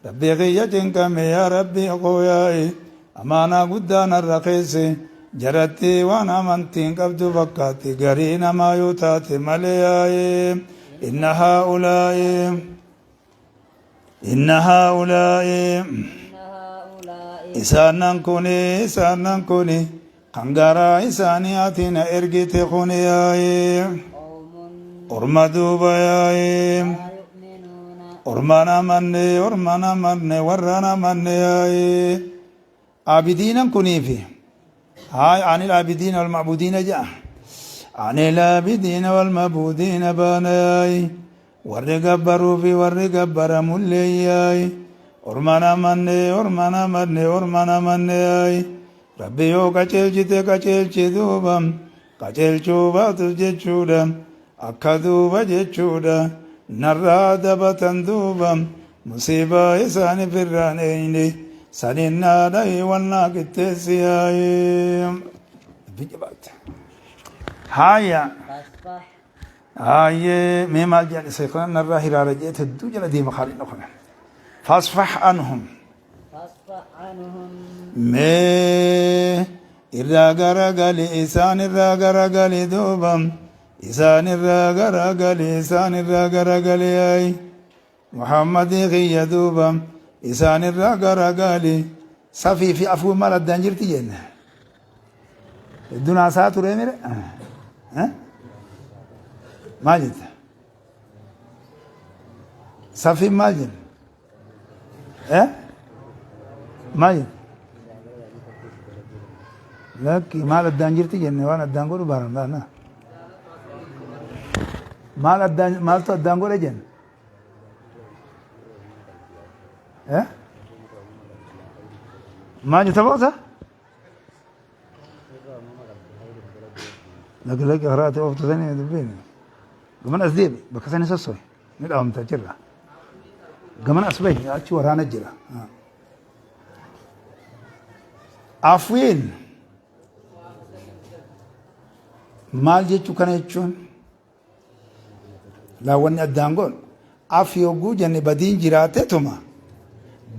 Rabbii kiyya cinqame yaa Rabbii koo yaa'i amaanaa guddaa narra keesse jaratti waan amantiin qabdu fakkaatti garii namaa yoo taate malee yaa'i inna haa'ulaa'i. Inna haa'ulaa'i isaanan kuni isaanan kuni kan garaa isaanii ati na ergite kuni yaa'e orma duuba yaa'e orman amanne orman amanne warran amanne yaa'e abidiinan kuniifi haay anil abidiina wal ma'budiina ja'a anil abidiina wal ma'budiina baana yaa'e Warri gabbaruu fi warri gabbaramullee yaa'i. Orman amanne, orman amanne, orman amanne yaa'i. Rabbi yoo qaceelchite qaceelchi duuba. Qaceelchuu baatus jechuudha. Akka duuba jechuudha. Narraa dabatan duuba. Musiibaa isaani firraan eeyne. Saniin naa dhahi wal naa qixxeessi yaa'i. Dubbiin jabaatte. Haaya. Fasfah. Hayyee mee maal jedhan isa kana narraa hiraara jedhe hedduu jala deema kaaliin kana. Fasfah anhum. Fasfah anhum. Mee irraa garagali isaan irraa garagali duuba isaan irraa garagali isaan irraa garagali ay Muhammadii kiyya duuba isaan irraa garagali safii fi afuu maal addaan jirti jenne. Hedduun haasaa turee mire? Maal jette? Safiin maal jenne? Maal jette? Lakki maal addaan jirti jenne waan addaan godhu baran baana. Maal addaan maaltu addaan godhe jenne? Maal jette boota? Lakki lakki karaa ati ooftu sanii dubbiin. Gaman as deebi bakka sanii sosso'i ni dhaabamta achirra. Gaman as bahi achi waraana jira. Afwiin maal jechuu kana jechuun Laa wanni addaan goon af yogguu jenne badiin jiraatetuma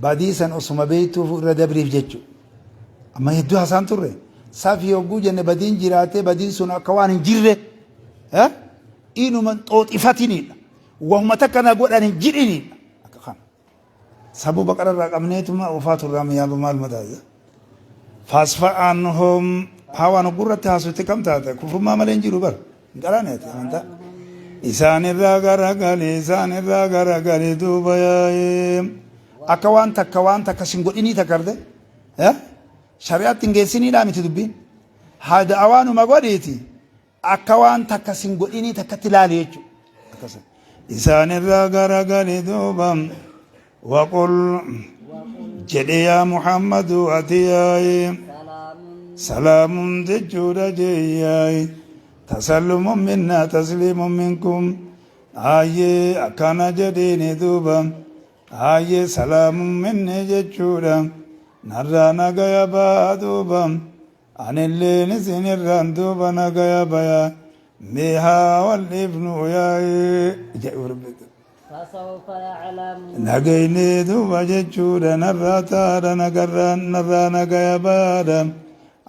badii san osuma beektuuf irra dabriif jechu. Amma hedduu haasaan turre saf yogguu jenne badiin jiraatee badiin sun akka waan hin jirre inuma xooxifatiniidha. Wahuma takka na godhan hin jedhiniidha. Akka kana. Sabuu baqara irraa qabneetuma oofaa turre amma yaaba maaluma taate. Fasfa anhum hawaan gurratti haasofte kam taate kufrummaa malee hin jiru bar hin qaraane ati amantaa. Isaan irraa garagali isaan irraa garagali duuba yaa'ee akka waan takka waan takka sin godhinii takka arte shari'aatti hin geessiniidhaa miti dubbiin haa da'awaanuma godhiiti Akka waan takka sin godhinii takkatti laali jechuudha. Akkasa. Isaan irraa garagali duuba waqul jedhe yaa Muhammadu ati yaa'i salaamun jechuudha jee yaa'i tasallumun minna tasliimun minkum aayyee akkana jedhiini duuba aayyee salaamun minni jechuudha narraa nagaya baa duuba Anilleen isin irraan duuba nagaya baya mee haa wal dhiifnu yaa'ee jedhu rabbi. Fasawfa ya'lamuun. Nagaynee duuba jechuudha narraa taadha nagarraa narraa nagaya bayaadha.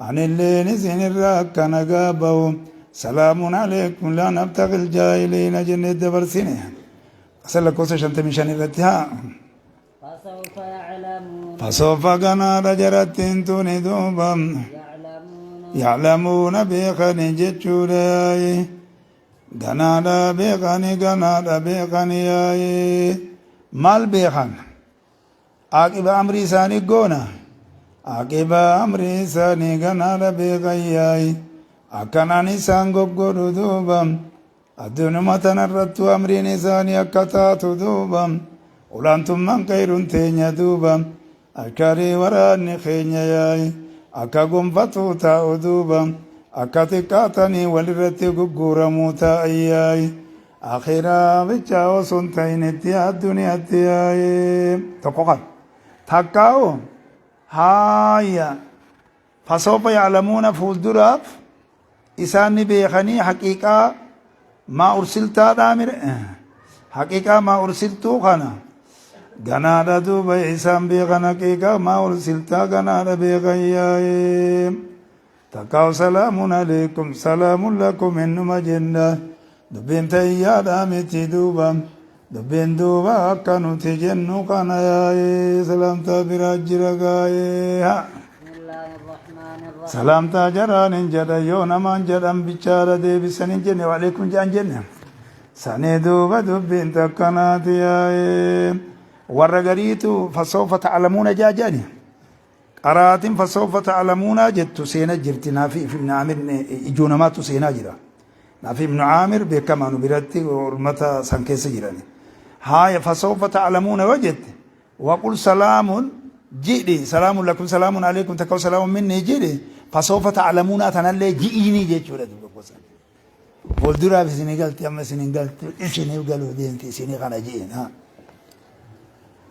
Anilleen isin irraa akka nagaa bahu salaamun aleekum laa nabtaqil jaahiliina jennee dabarsine. Asa lakkoofsa 55 irratti haa. فسوف يعلمون. Fasoofa ganaadha jarattiin tuni duuba. يعلمون. Ya'lamuuna beekani jechuudha yaayi. Ganaadha beekani ganaadha beekani yaayi. Maal beekan? Aaqiba amrii isaanii goona. Aaqiba amrii isaanii ganaadha beekan yaayi. Akkanaan isaan goggodhu duuba. Addunuma tanarrattuu amriin isaanii akka taatu duuba olaantummaan kayrun teenya duuba ashkarii waraanni keenya yaa'i akka gonfatuu taa'u duuba akka xiqqaatanii walirratti gugguuramuu taa'an yaa'i akhiraa bichaa osoo hin ta'in itti adduniyaatti yaa'i tokko kan takkaa'u haaya Fasawfa ya'lamuuna fuulduraaf isaan ni beekanii haqiiqaa maa ursiltaadhaa mire haqiiqaa maa ursiltuu kana ganaadha duuba isaan beekan haqiiqaa maa ursiltaa ganaadha beekan yaa'ee takkaa'u salaamun alaikum salaamun lakum innuma jenna dubbiin tayyaadhaa miti duuba. Dubbiin duuba akka nuti jennu kana yaa'ee salaamtaa biraa jira gaa'ee haa. بسم الله الرحمن الرحيم. Salaamtaa jaraan hin jedhan yoo namaan jedhan bichaadha deebisan hin jenne waleekum jedhan jenne. Sanii duuba dubbiin takkanaati yaa'ee warra gariitu fasawfa ta'lamuuna jaa jedhani. Qaraatiin fasawfa ta'lamuuna jettu seena jirti. Naafi ibn Aamir ijoo namaatu seenaa jira. Naafi ibn Aamir beekamaa nu biratti ummata san keessa jirani. Haaya, fasawfa ta'lamuuna yoo jette, waqul salaamun jidhi, salaamun lakum, salaamun alaikum, takka salaamun minni jidhi, fasawfa ta'lamuuna tanallee ji'iinii jechuudha duuba gosa. Fuulduraaf isinii galti, amma isin hin galtu, isiniif galuu deemti isinii kana ji'iin. Haa.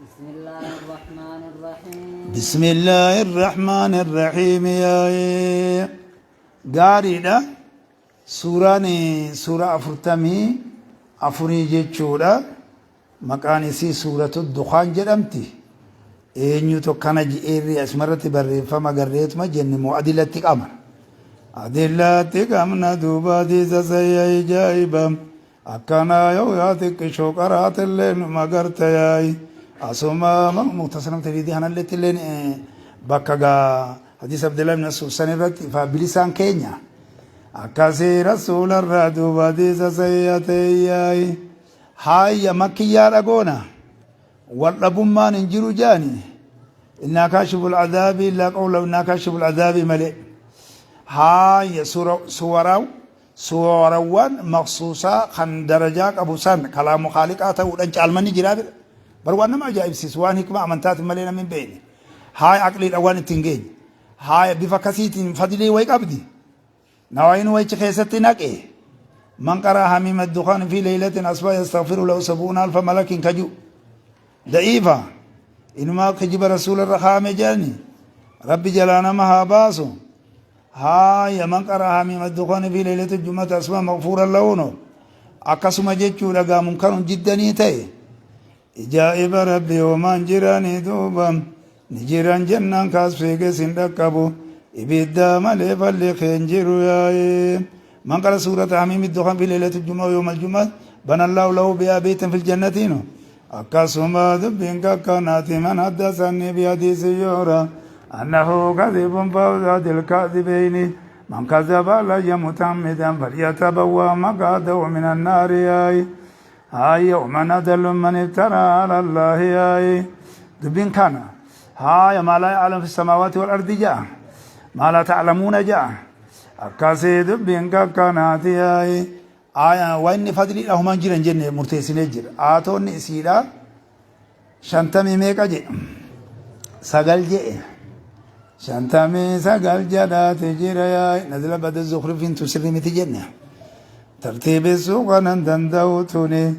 بسم الله الرحمن الرحيم. بسم الله الرحمن الرحيم yaa'ee gaariidha. Suuraan suura 44 jechuudha. Maqaan isii Suuratu Dukhaan jedhamti. Eenyutu akkana ji'eerri asumarratti barreeffama garreetuma jenne moo adilatti qabna. Adillatti qabna duuba hadiisa sayya ijaa'iba. Akkanaa yoo yaa xiqqishoo qaraatillee numa garta yaa'i. Asuma muktasaram tariidii kanalleetti illee bakka gaa hadiisa Abdullahi ibn Mas'ud san irratti ifaa bilisaan keenya. Akkasii rasuularraa duuba hadiisa sayya ta'e yaa'i. Haayya, makkiyyaa dhagoona. Wal dhabummaan hin jiru jaani. Innaa kaashiful adaabii illaa qawla innaa kaashiful adaabii malee. Haayya, suwaraa suwarawwan maqsuusaa kan darajaa qabu san kalaamu khaaliqaa ta'uudhaan caalmanni jiraa bira. Bar waan nama ajaa'ibsiisu, waan hikma amantaatiin malee namni hin beekne. Haaya, aqliidhaan waan ittiin geenye. Haaya, bifa akkasiitiin fadlii wayi qabdi. Nawaayin wayichi keessatti naqe. من قرأ حم الدخان في ليلة أصبح يستغفر له 70,000 ملك kaju. Da'iifa. Inumaa kijiba rasuula irra kaa'ame jedhani. Rabbi jalaa nama haa baasu. Haaya, من قرأ حم الدخان في ليلة الجمعة أصبح مغفورا له. Akkasuma jechuudha gaa munkarun jiddanii ta'e. Ijaa'iba rabbi, homaan jiranii duuba ni jiran jennaan kaas fiige sin dhaqqabu ibiddaa malee falli keen jiru yaa'ee. من قرأ سورة حم الدخان في ليلة الجمعة ويوم الجمعة بنى الله له بها بيتا في الجنة. Akkasuma dubbiin kakkanaati. من حدثني بحديث يرى أنه كذب فهو الكاذبين. من كذب علي متعمدا فليتبوأ مقعده من النار ياي. هاي، ومن أضل من افترى على الله ياي. dubbiin kana هاي ما لا يعلم في السماوات والأرض جاء ما لا تعلمون جاء. Akkasii dubbiin kakkanaati yaayi. Waan inni fadliidha humaan jiran jenne murteessinee jira. Aatoonni isiidha shantamii meeqa jedhe, sagal jedhe, 59 jedhaati jira yaayi. نزل بعد الزخرف sirrii miti jenne. Tartiibessuu kanan danda'u tuni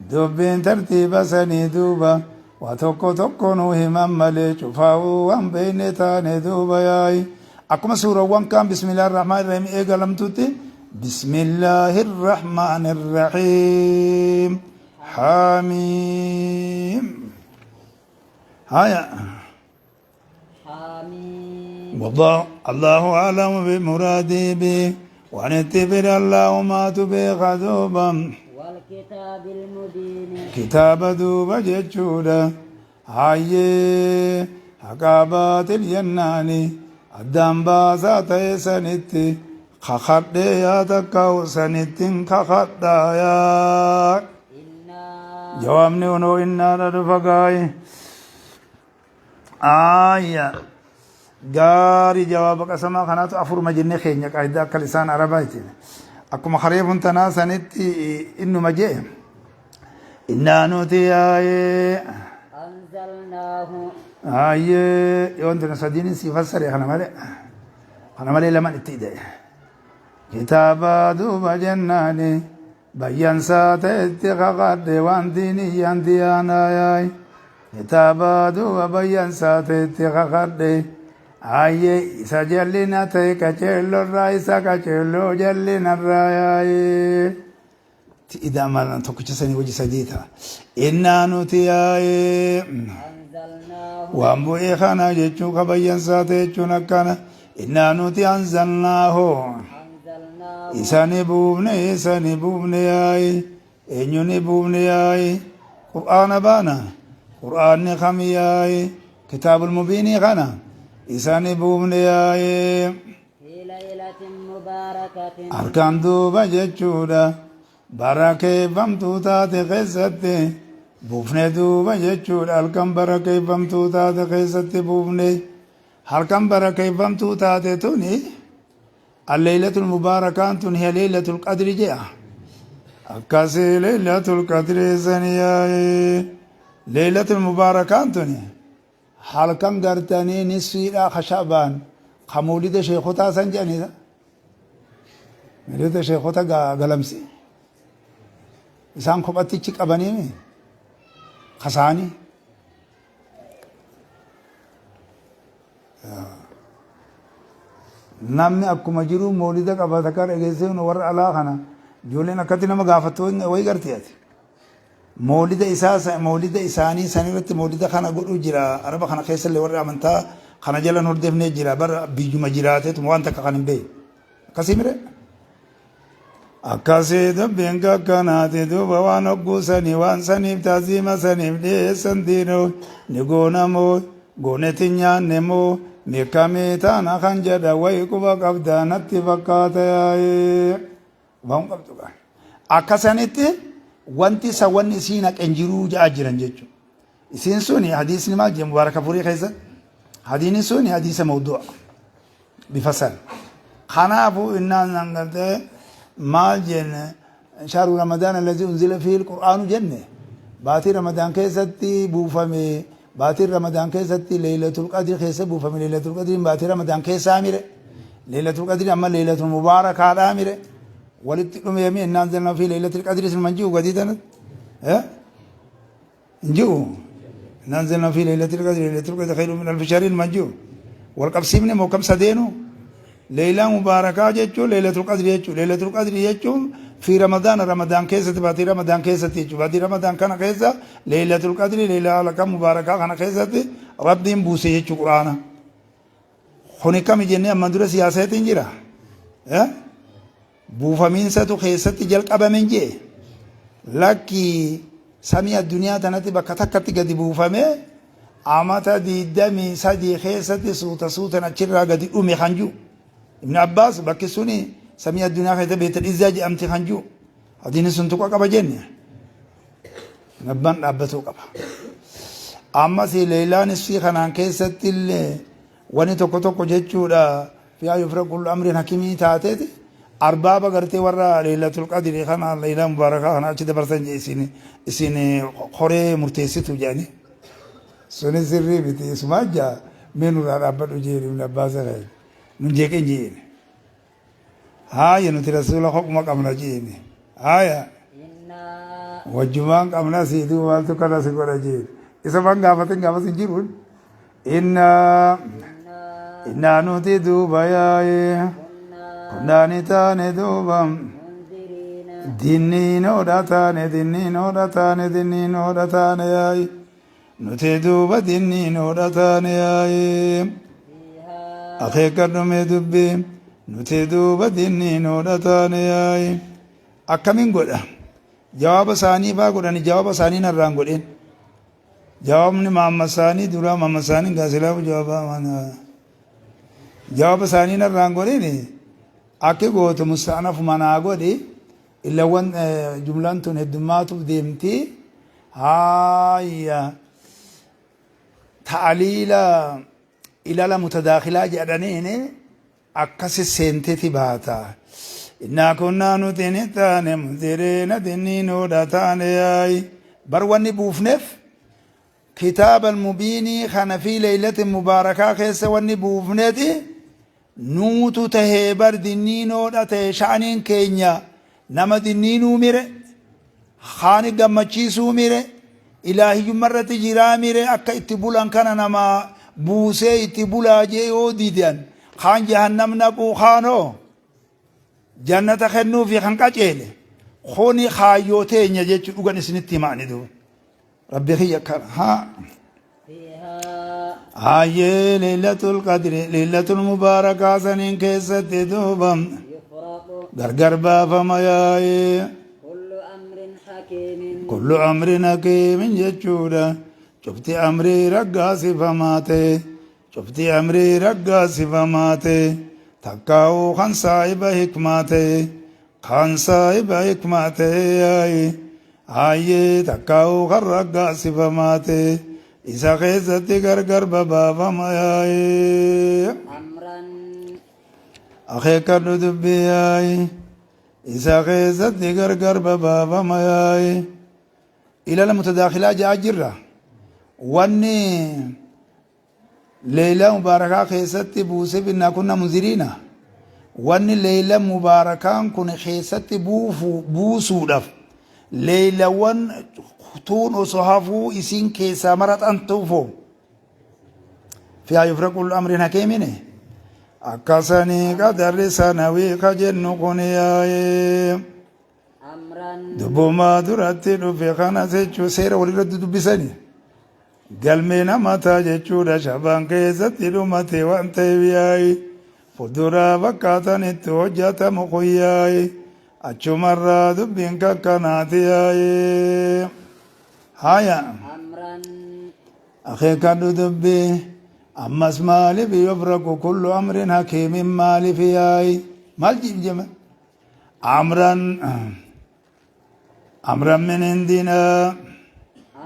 dubbiin tartiiba sanii duuba waa tokko tokko nu himan malee cufaa'uu waan beekne taane duuba yaayi. Akkuma suurawwan kaan بسم الله الرحمن الرحيم eegalamtutti بسم الله الرحمن الرحيم حم haya. حم. والله الله أعلم بمراده به ونتبر الله ما تبيخ دوبا. والكتاب المبين. Kitaaba duuba jechuudha. Hayyee, haqaa baatil jennaani addaan baasaa ta'e sanitti kakadhee yaa takkaa'u sanittiin kakadhaa yaa. إنا. Jawaabni unoo innaadha dhufa gaayi. Aayya. Gaarii, jawaaba qasamaa kanaatu afuruma jennee keenya qaayidaa akka lisaan arabaatiin. Akkuma kareefun tanaa sanitti innuma jee. Innaa nuti yaa'ee. أنزلناه. Ayyee, yoon tuna sadiin si fassare kana malee. Kana malee laman itti hidhe. Kitaaba duuba jennaani bayyansaa ta'etti kakadhe waan diiniyyaan diyaanaa yaay. Kitaaba duuba bayyansaa ta'etti kakadhe. Ayyee, isa jallina ta'e qaceellorraa isa qaceelloo jallinarraa yaayee. Idaa malan tokkicha sanii hojii sadii ta'a. Innaa nuti yaa'ee. أنزلناه. Waan bu'ee kana jechuun kabayyansaa ta'e jechuun akkana. Innaa nuti أنزلناه. أنزلناه. Isani buufne, isani buufne yaa'i. Eenyu ni buufne yaa'i? Qur'aana baana. Qur'aanni kami yaaye? Kitaabul mubiinii kana isani buufne yaaye. في ليلة مباركة. Harkaan duuba jechuudha barakeeffamtuu taate keessatti buufne duuba jechuudha. Halkan barakeeffamtuu taate keessatti buufne. Halkan barakeeffamtuu taate tuni alleeylatul mubaarakaan tun hiya leeylatul qadri jedha. Akkasii leeylatul qadri sani yaa'e. Leeylatul mubaarakaan tuni halkan gartanii nisfiidha ka sha'baan ka mawlida sheekotaa san jedhanidha. Mawlida sheekota galamsi isaan kophattichi qabanii kasaanii. Namni akkuma jiru mawlida qaba takka dhageessee warra alaa kana ijoolleen akkatti nama gaafattu wayi garti ati. Mawlida isaa mawlida isaanii san irratti mawlida kana godhuu jira. Araba kana keessallee warri amantaa kana jala hordofnee jira. Bara biyyuma jiraateetuma waan takka kan hin beekne. Akkasii mire? Akkasii dubbiin kakkanaati duuba waan hogguu sanii waan saniif taaziima saniif dhiyeessan diinoo ni goona moo gooneti nyaanne moo meekamii taana kan jedha wayi quba qabdaa natti fakkaata yaa'ee. Waan qabdu qaba. Akka sanitti wanti isa wanni isii naqen jiruu ja'a jiran jechuudha. Isiin suni hadiisni maal jedha mubaaraka furii keessatti? Hadiisni suni hadiisa mawdu'a bifa san. Kanaafuu innaan nan gartee maal jenne shahru ramadaan allazi unzila fihi alqur'aanu jenne baatii ramadaan keessatti buufame, baatiin ramadaan keessatti leeylatul qadri keessa buufame. Leeylatul qadriin baatii ramadaan keessaa mire? Leeylatul qadri amma leeylatul mubaarakaadhaa mire? Walitti dhumeemi innaan zanna fi leeylatul qadri sun manji'u gadii tanatti hin ji'u. Innaan zanna fi leeylatul qadri, leeylatul qadri khayru min alfi shahrin manji'u wal qabsiifne moo kam sadeenu? Leeylaa mubaarakaa jechuun leeylatul qadri jechuun, leeylatul qadri jechuun fi ramadaan, ramadaan keessatti, baatii ramadaan keessatti jechuun. Baatii ramadaan kana keessa leeylatul qadri, leeylaa halkan mubaarakaa kana keessatti rabbiin buuse jechuu quraana. Kuni kami jennee ammaan dura siyaasatiin jira. Buufamiinsatu keessatti jalqabame jee. Lakki, samii addunyaa tanatti bakka takkatti gadi buufame, amata 23 keessatti suuta suutan achirraa gadi dhume kan jiru. Ibn Abbaas bakki suni samii addunyaa keessatti Beetal Izzaa jedhamti kan jiru. Hadiisni sun tuqa qaba jenne. Abbaan dhaabbatuu qaba. Ammas leeylaan isii kanaan keessatti illee wani tokko tokko jechuudha. Fiyaa yufra kullu amrin hakimii taateeti arbaaba gartee warra leeylatul qadri kana, leeylaa mubaarakaa kana achi dabarsan jee isin koree murteessitu jedhani. Suni sirrii miti, isumaa jaa mee nurraa dhaabbadhu jeen Ibn Abbaas kee nun jeeqin jeen. Haaya, nuti rasuula kophuma qabna jeen. Haaya. إنا Wajjumaan qabna siituu maaltu kana si godha jeen. Isa man gaafatin gaafas hin jiruun. Innaa إنا innaa nuti duuba yaa'ee كنا kunnaani taane duuba منذرين. Dinniinoodha taane, dinniinoodha taane, dinniinoodha taane yaa'i. Nuti duuba dinniinoodha taane yaa'i. فيها Akeekkadhume dubbii, nuti duuba dinniinoodha taane yaa'i. Akkamiin godha? Jawaaba isaanii faa godhani, jawaaba isaanii narraan godhin. Jawaabni maamma isaanii dura maamma isaanii gaasilaafu jawaaba jawaaba isaanii narraan godhin. Akki gootu musta'anaf manaa godhi. Illawwan jumlaan tun heddummaatuuf deemti. Haaya, ta'aliila ilala mutadaakhilaa jedhaniin akkasi seenteti baata. Innaa kunnaa nuti ni taane munziriina, dinniinoodha taane yaa'i. Bar wanni buufneef kitaaba mubiinii kana fi leeylatin mubaarakaa keessa wanni buufneeti nuutu tahee bar dinniinoodha tahe. Sha'aniin keenya nama dinniinuu mire, haani gammachiisuu mire, ilaahiyyummaa irratti jiraa mire. Akka itti bulan kana nama buusee itti bulaa jee yoo didan kaan jahannam naquu, kaanoo jannata kennuufi kan qaceele. Kuni kaayyoo teenya jechuu dhugan isinitti himaani duuba rabbi kiyya kana haa. فيها Hayyee, leeylatul qadri, leeylatul mubaarakaa saniin keessatti duuba يفرق gargar baafama yaa'ee. كل أمر حكيم. حكيم. Kullu amrin hakiimin jechuudha. Cufti amrii raggaasifamaa ta'e, cufti amrii raggaasifamaa ta'e, takkaa'uu kan saahiba hikmaa ta'e, kan saahiba hikmaa ta'e yaa'i. Hayyee, takkaa'uu kan raggaasifamaa ta'e, isa keessatti gargar babaafama yaa'i. أمرا. Akeekkadhu dubbii yaa'i. Isa keessatti gargar babaafama yaa'i. Ilala mutadaakhilaa ja'a jirra. Wanni leeyla mubaarakaa keessatti buuse إنا كنا منذرين. Wanni leeyla mubaarakaan kun keessatti buufu buusuudhaaf leeylawwan tuun osoo hafuu isin keessaa maraxan tuufo. فيها يفرق كل أمر حكيم. Akkasanii qadarri sanawii ka jennu kun yaa'ee. أمرا. Dubbumaa duratti dhufe kana jechuu seera walirratti dubbisani. Galmee namataa jechuudha shabaan keessatti dhumate waan ta'eef yaa'i. Fuulduraa fakkaatan itti hojjetamu kun yaa'i. Achumarraa dubbiin kakkanaati yaa'i. Haya. أمرا. Akeekadhu dubbii ammas maaliif يفرق كل أمر حكيم maaliif yaa'i? Maal jema? أمرا أمرا من عندنا.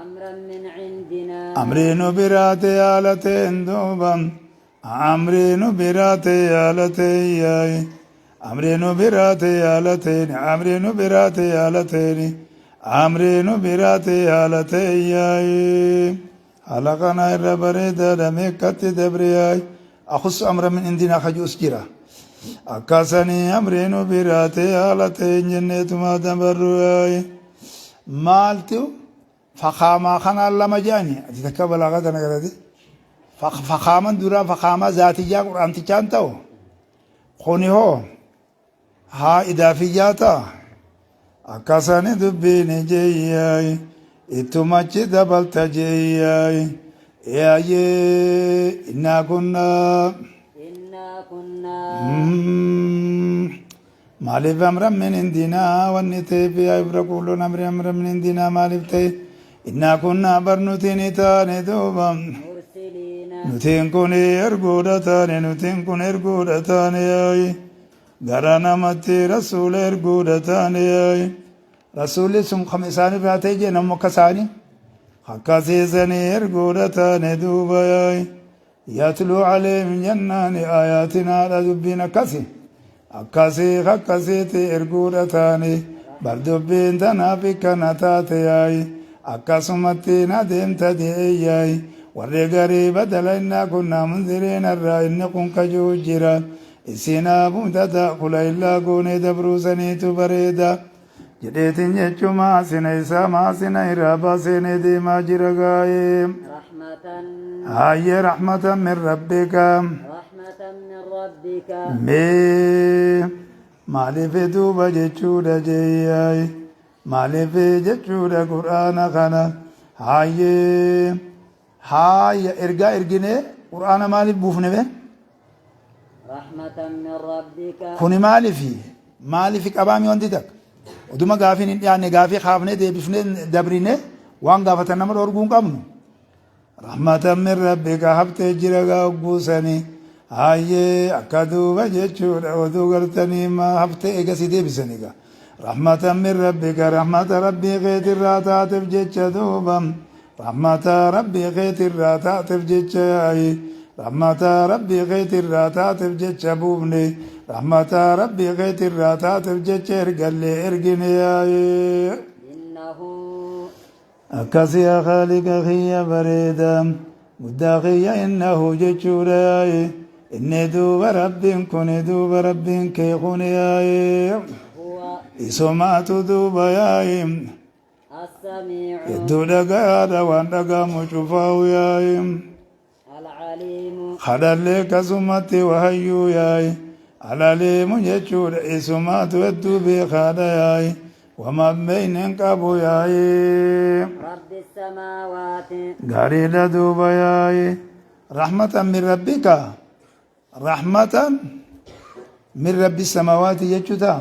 أمرا من عندنا. Amrii nu biraate yaalateen duuba, amrii nu biraate yaalateen yaa'i, amrii nu biraate yaalateen, amrii nu biraate yaalateen, amrii nu biraate yaalateen yaa'i. Haala kana irra bareedaadha meeqatti dabre yaa'i. أخص أمرا من عندنا kajuus jira. Akkasanii amrii nu biraate yaalateen jenneetuma dabarru yaa'i. Maaltu fakaamaa kanaan lama jedhani? Ati takka balaagaa tana garate, fakaaman duraa fakaamaa zaatiyyaa quraantichaan ta'u kuni hoo haa idaafiyyaa ta'a. Akkasani dubbiin jeeyyaay ittumachi dabalta jeeyyaay yaayyee إنا كنا. إنا كنا. Maaliif أمرا من عندنا wanni ta'eef yaa يفرق كل أمر أمرا من عندنا maaliif ta'e? إنا كنا bar nuti ni taane duuba. مرسلين. Nutiin kun erguudha taane, nutiin kun erguudha taane yaayi, gara namatti rasuula erguudha taane yaayi. Rasuulli sun kam isaanirraa ta'e jee? Namni akka isaanii akkasiisanii erguudha taane duuba yaayi. يتلو عليهم jennaan آياتنا dha. Dubbiin akkasi akkasii akkasiiti erguudha taane bar. Dubbiin tanaaf ikkana taate yaayi, akkasumatti na deemta de'e yaayi. Warri garii badala إنا كنا منذرين irraa inni kun kajuu jira. Isinaa mutadaakula illaa goonee dabruusaniitu bareeda jedheetin jechuu maasina isaa maasina irraa baaseenee deemaa jira gaa'ee. رحمة. Hayyee, رحمة من ربك. رحمة من ربك. Mee maaliif duuba jechuudha jeeyyaay? Maaliif jechuudha qur'aana kana? Hayyee, haaya, ergaa erginee qur'aana maaliif buufne be? رحمة من ربك. Kuni maaliifi maaliifi qabaami? Wanti takka oduma gaafiin hin dhiyaanne gaafii kaafnee deebifnee dabrine waan gaafatan nama dhorguu hin qabnu. رحمة من ربك haftee jira gaagguusanii. Hayyee, akka duuba jechuudha oduu gartanii ma haftee eegasii deebisanii gaa. رحمة من ربك, rahmata rabbii keetirraa taateef jecha duuba, rahmata rabbii keetirraa taateef jecha yaa'i, rahmata rabbii keetirraa taateef jecha buufne, rahmata rabbii keetirraa taateef jecha ergallee ergine yaa'i. إنه. Akkasii yaa Khaaliqa kiyya bareeda guddaa kiyya, إنه jechuudha yaa'i, inni duuba rabbiin kun duuba rabbiin kee kun yaa'i. هو. Isumaatu duuba yaa'i. السميع. Hedduu dhagaadha waan dhagamu cufaa'u yaa'i. العليم. Kadhallee akkasumatti wahayyuu yaa'i. العليم jechuudha isumaatu hedduu beekaadha yaa'i, wama beeynen qabu yaa'i. رب السماوات. Gaariidha duuba yaa'i. رحمة من ربك، رحمة من رب السماوات jechuu ta'a.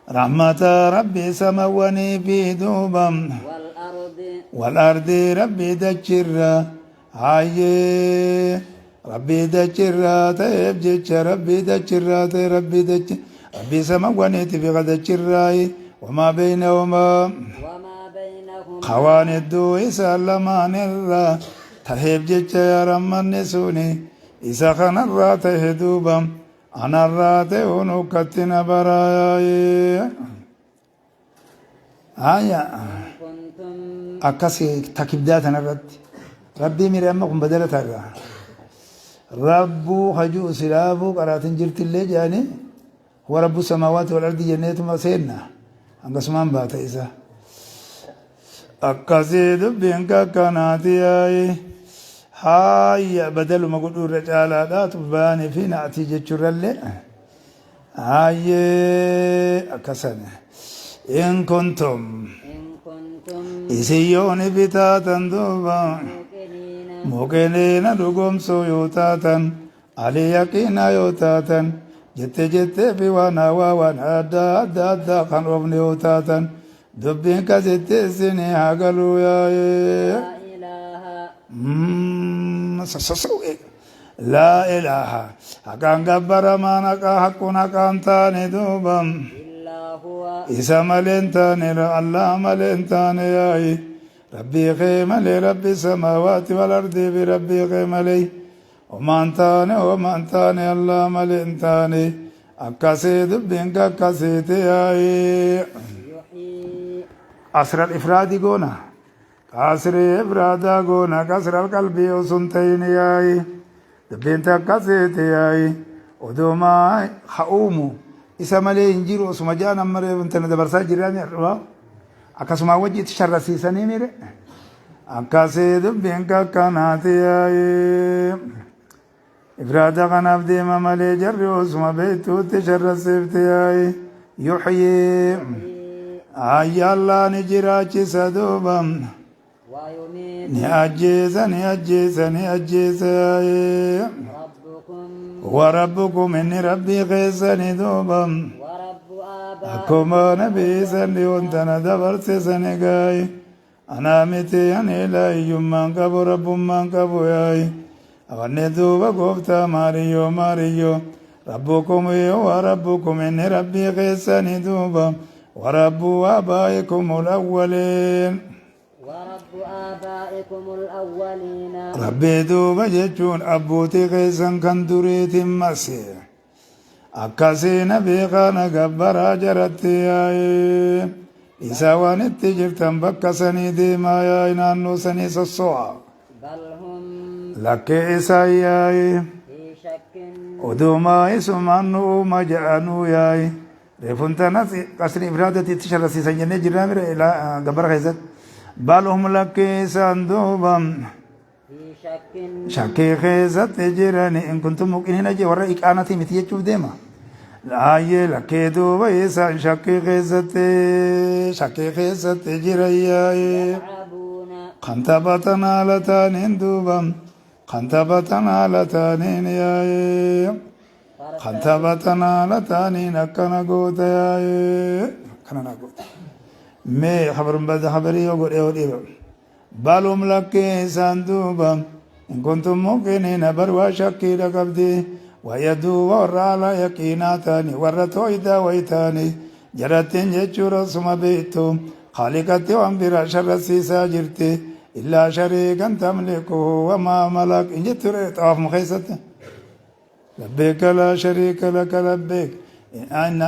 Rahmata Rabbii samawwanii fi duuba. Wal-ardi. Wal-ardii Rabbii dachirra. Hayyee Rabbii dachirraa ta'eef jecha Rabbii dachirraa ta'e Rabbii dachi Rabbii samawwaniiti fi dachirraayi wamaa beeynahumaa. Wamaa beeynahumaa. Ka waan hedduu isaan lamaanirraa taheef jecha yaa rahmanni suni isa kanarraa tahe duuba anarraa ta'uun ukkatti na baraayaaye. Haya Kuntum. Akkasi takibdaa tanarratti rabbii mire amma kun badala tarraa rabbuu hajuu silaafuu qaraatin jirtillee jedhanii huwa rabbu samaawaati wal ardi jenneetuma seenna hangasumaan baata isa akkasii dubbiin kakkanaati yaayi haayya badaluma godhuu irra caalaadha tubbaanii fi na'atii jechuurrallee Hayyee akkasan in kuntum In kuntum isin yooni bitaatan duuba muuqiniina muqiniina dhugomsuu yoo taatan ali yaqiina yoo taatan jette jettee fi waan hawaa waan adda adda addaa kan oofne yoo taatan dubbiin kasitti isinii haa galuu yaa'ee. Laa ilaaha Sassasa'u eega. Laa ilaaha haqaan gabbaramaan haqaa haqquun haqaan taane duuba illaa huwa isa malee hin taane Allah malee hin taane yaa'i rabbii kee malee rabbi samaawaati wal ardii fi rabbii kee malee homaan taane homaan taane Allah malee hin taane akkasii dubbiin kakkasiiti yaa'i. Yuhyii Asral ifraadi goona Qasrii ifraadaa goona qasral qalbii osoo hin ta'in yaa'i dubbiin takka seete yaa'i odumaa ha uumu isa malee hin jiru osuma ja'an amma reefu tana dabarsaa jirraa ni har'aa akkasumaa wajji itti sharrasiisanii mire akkasii dubbiin kakkanaati yaa'i ifraada kanaaf deema malee jarri osuma beektuutti sharrasiifti yaa'i yuhyii ayya Allah ni jiraachisa duuba ويميت ni ajjeesa ni ajjeesa ni ajjeesa yaa'i ربكم وربكم inni rabbii keessani duuba ورب آبائكم akkuma nabii sanni wantana dabarsisani gaayi anaa miti ani ilaahiyyummaan qabu rabbummaan qabu yaayi awanni duuba gooftaa maariyyoo maariyyoo rabbukum wa rabbukum inni rabbii keessani duuba ورب آبائكم الأولين ورب آبائكم الأولين Rabbii duuba jechuun abbootii keessan kan duriitiin mase akkasii nabii kana gabbaraa jaratti yaa'ee isa waan itti jirtan bakka sanii deemaa yaa'e naannoo sanii sosso'a بل هم lakkee isaa yaa'e في شك odumaa isumaan nu uuma ja'anuu yaa'e reefuun tanas qasri ifraadatti itti sharrasiisan jennee jirraa mire gabbara keessatti بل هم lakkee isaan duuba في شك shakkii keessatti jirani إن كنتم موقنين jee warra iqaanatii miti jechuuf deema laayyee lakkee duuba isaan shakkii keessatti shakkii keessatti jiran yaa'ee يلعبون kan taphatan haala taaniin duuba kan taphatan haala taaniin yaa'ee kan taphatan haala taaniin akkana goota yaa'ee akkana na goota mee خبر bada khabarii yoo godhe yoo dhiiba بل هم lakkee isaan duuba إن كنتم موقنين bar waa shakkiidha qabdi waya duuba warra ala yaqiinaa taani warra tooydaa waytaani jarattiin jechuudha suma beektu خالقatti waan biraa sharrasiisaa jirti إلا شريكا تملكه وما ملك in jettu xawaafuma keessatti لبيك لا شريك لك لبيك إن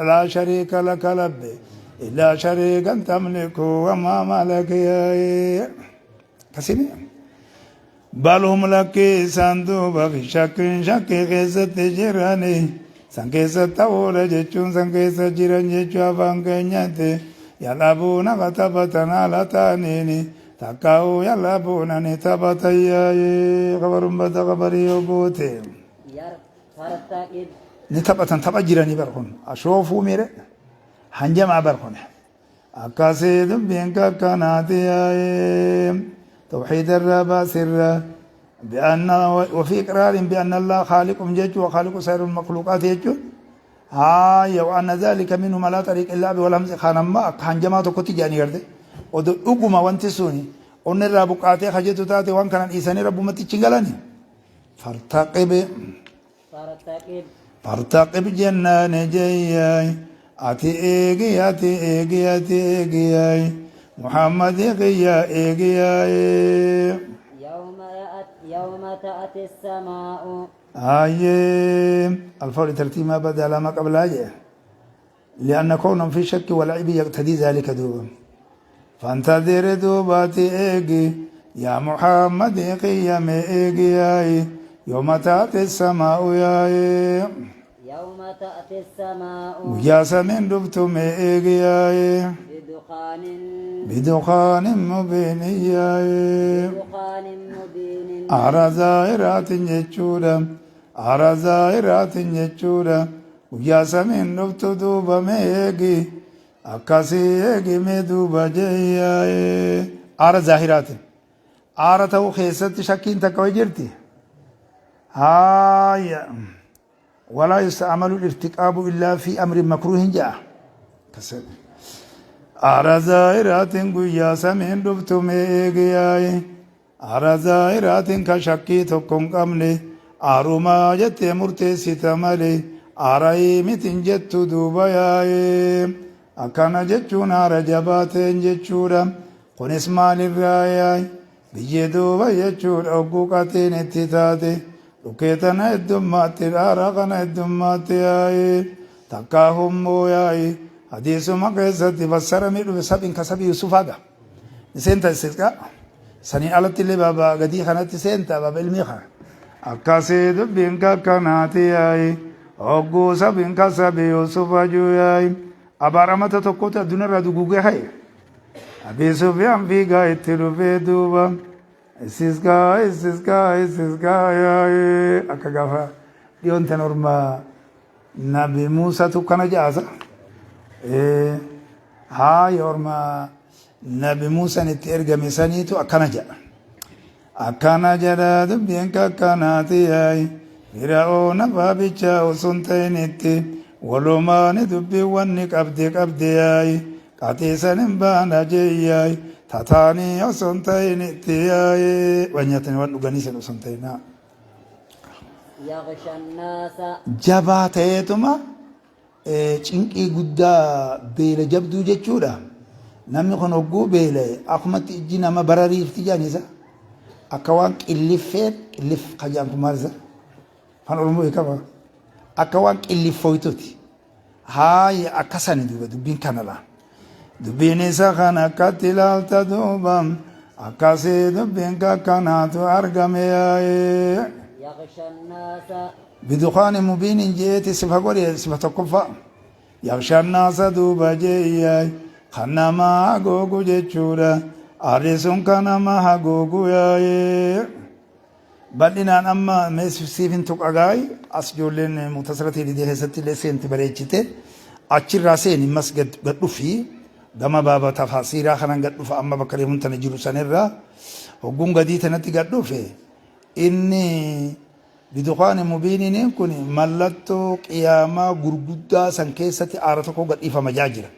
لا شريك لك لبيك إلا شريكا تملكه وما ملك يا كسيني بل هم lakkee isaan duuba في شك shakkii keessatti jirani san keessa ta'uudha jechuun san keessa jiran jechuu afaan keenyatti يلعبون ka taphatan haala taaniini takkaa'uu يلعبون ni taphatan yaa'ee خبر bada khabarii yoo goote فارتقب ni taphatan tapha jiranii bar kun ashoofuu mire hanjamaa bar kun akkasii dubbiin kakkanaati yaa'ee توحيد الربا سر بأن وفي إقرار بأن الله خالق جج وخالق سائر المخلوقات يجو. Haaya wa'anna dhaalika minhum alaa xariiqi la'abi wal hamzi kaan amma akka hanjamaa tokkotti jedhanii garte. Odoo dhuguma wanti suni onni irraa buqqaatee kajetu taate waan kana dhiisanii rabbumatti ichi galani. Fartaqib. Fartaqib. Fartaqib jennaan jeeyyaay ati eegi ati eegi ati eegiyaay Muhammadi kiyya eegiyaay. Yawma ta'ati samaa'u. Hayyee alfawli tartiib maa bada lama qablaa jee lianna kownan fi shakki walcibi yaqtadii zaalika duuba fantadir duubaati eegi yaa muhammadi qiyame eegi yaayi yooma taate samaa'u yaayi Yawma ta'ti samaa'u. Guyyaa samiin dhuftu mee eegi yaayi Bidukhaanin. Bidukhaanin mubiinin yaayi Bidukhaanin mubiinin. Aara zaahiraatiin jechuudha. Aara zaahiraatiin jechuudha. Guyyaa samiin dhuftu duuba mee eegi. Akkasii eegi mee duuba jeeyyaa'e. Aara zaahiraatiin. Aara ta'uu keessatti shakkiin takka wayi jirti. Haaya. Walaa yusta'amalu irtiqaabu illaa fi amrin makruuhin ja'a. Aara zaahiraatiin guyyaa samiin dhuftu mee eegi yaa'i. Aara zaahiraatiin ka shakkii tokko hin qabne aarumaa jettee murteessita malee aarayii miti hin jettu duuba yaa'ee. Akkana jechuun aara jabaa ta'een jechuudha. Kunis maalirraa yaa'i? Biyyee duuba jechuudha hogguu qatiin itti taate dhukkee tana heddummaatti dhaara kana heddummaatti yaa'i. Takkaa hummoo yaa'i. Hadiisuma keessatti fassaramee dhufe sabin ka sabi Yusufaa ga. Ni seenta istisqaa. Saniin alatti illee baaba gadii kanatti seenta baaba ilmii kana. Akkasii dubbiin kakkanaati yaa'i. Hogguu sabin ka sabi Yusufa juu yaa'i. Abaaramata tokkotu addunyaarraa duguugee ka'e. Abii Sufyaan fiigaa itti dhufee duuba. Istisqaa istisqaa istisqaa yaa'i. Akka gaafa dhiyoon tan orma Nabi Muusatu kana ja'asa. Haaya orma Nabi Muusan itti ergame saniitu akkana jedha. Akkana jedha dubbiin kakkanaati yaa'i. Fira'oona baabichaa osoo hin ta'initti walumaani dubbiin wanni qabdi qabdi yaa'i. Qaxiisan hin baana jeeyyaay. Tataanii osoo hin ta'initti yaa'i. Waan nyaatanii waan dhuganii san osoo hin ta'inaa. Yaghsha an-naasa. Jabaa ta'eetuma cinqii guddaa beela jabduu jechuudha. Namni kun hogguu beela'e akkumatti ijji nama barariifti jedhan isa. Akka waan qilliffee qillif ka jedhan kun maal isa? Afaan Oromoo beekama. Akka waan qilliffooytuti. Haaya akka sani duuba dubbiin kana laa. Dubbiin isa kan akkatti ilaalta duuba akkasii dubbiin kakkanaatu argame yaa'ee. Yaghsha an-naasa. Bidukaani mubiinin je'eeti sifa godhe sifa tokkoffaa. Yaghsha an-naasa duuba je'e yaay kan nama hagoogu jechuudha. Aarri sun kan nama hagoogu yaa'ee. Bal'inaan amma mee siif hin tuqa gaay as ijoolleen muktasara TDD keessatti illee seenti bareechite achirraa seeni mas gad dhufi gama baaba tafaasiiraa kanan gad dhufa amma bakka reefuun tana jiru sanirraa hogguun gadii tanatti gad dhufe inni bidukaani mubiiniin kun mallattoo qiyaamaa gurguddaa san keessatti aara tokko gad dhiifama jaa jira.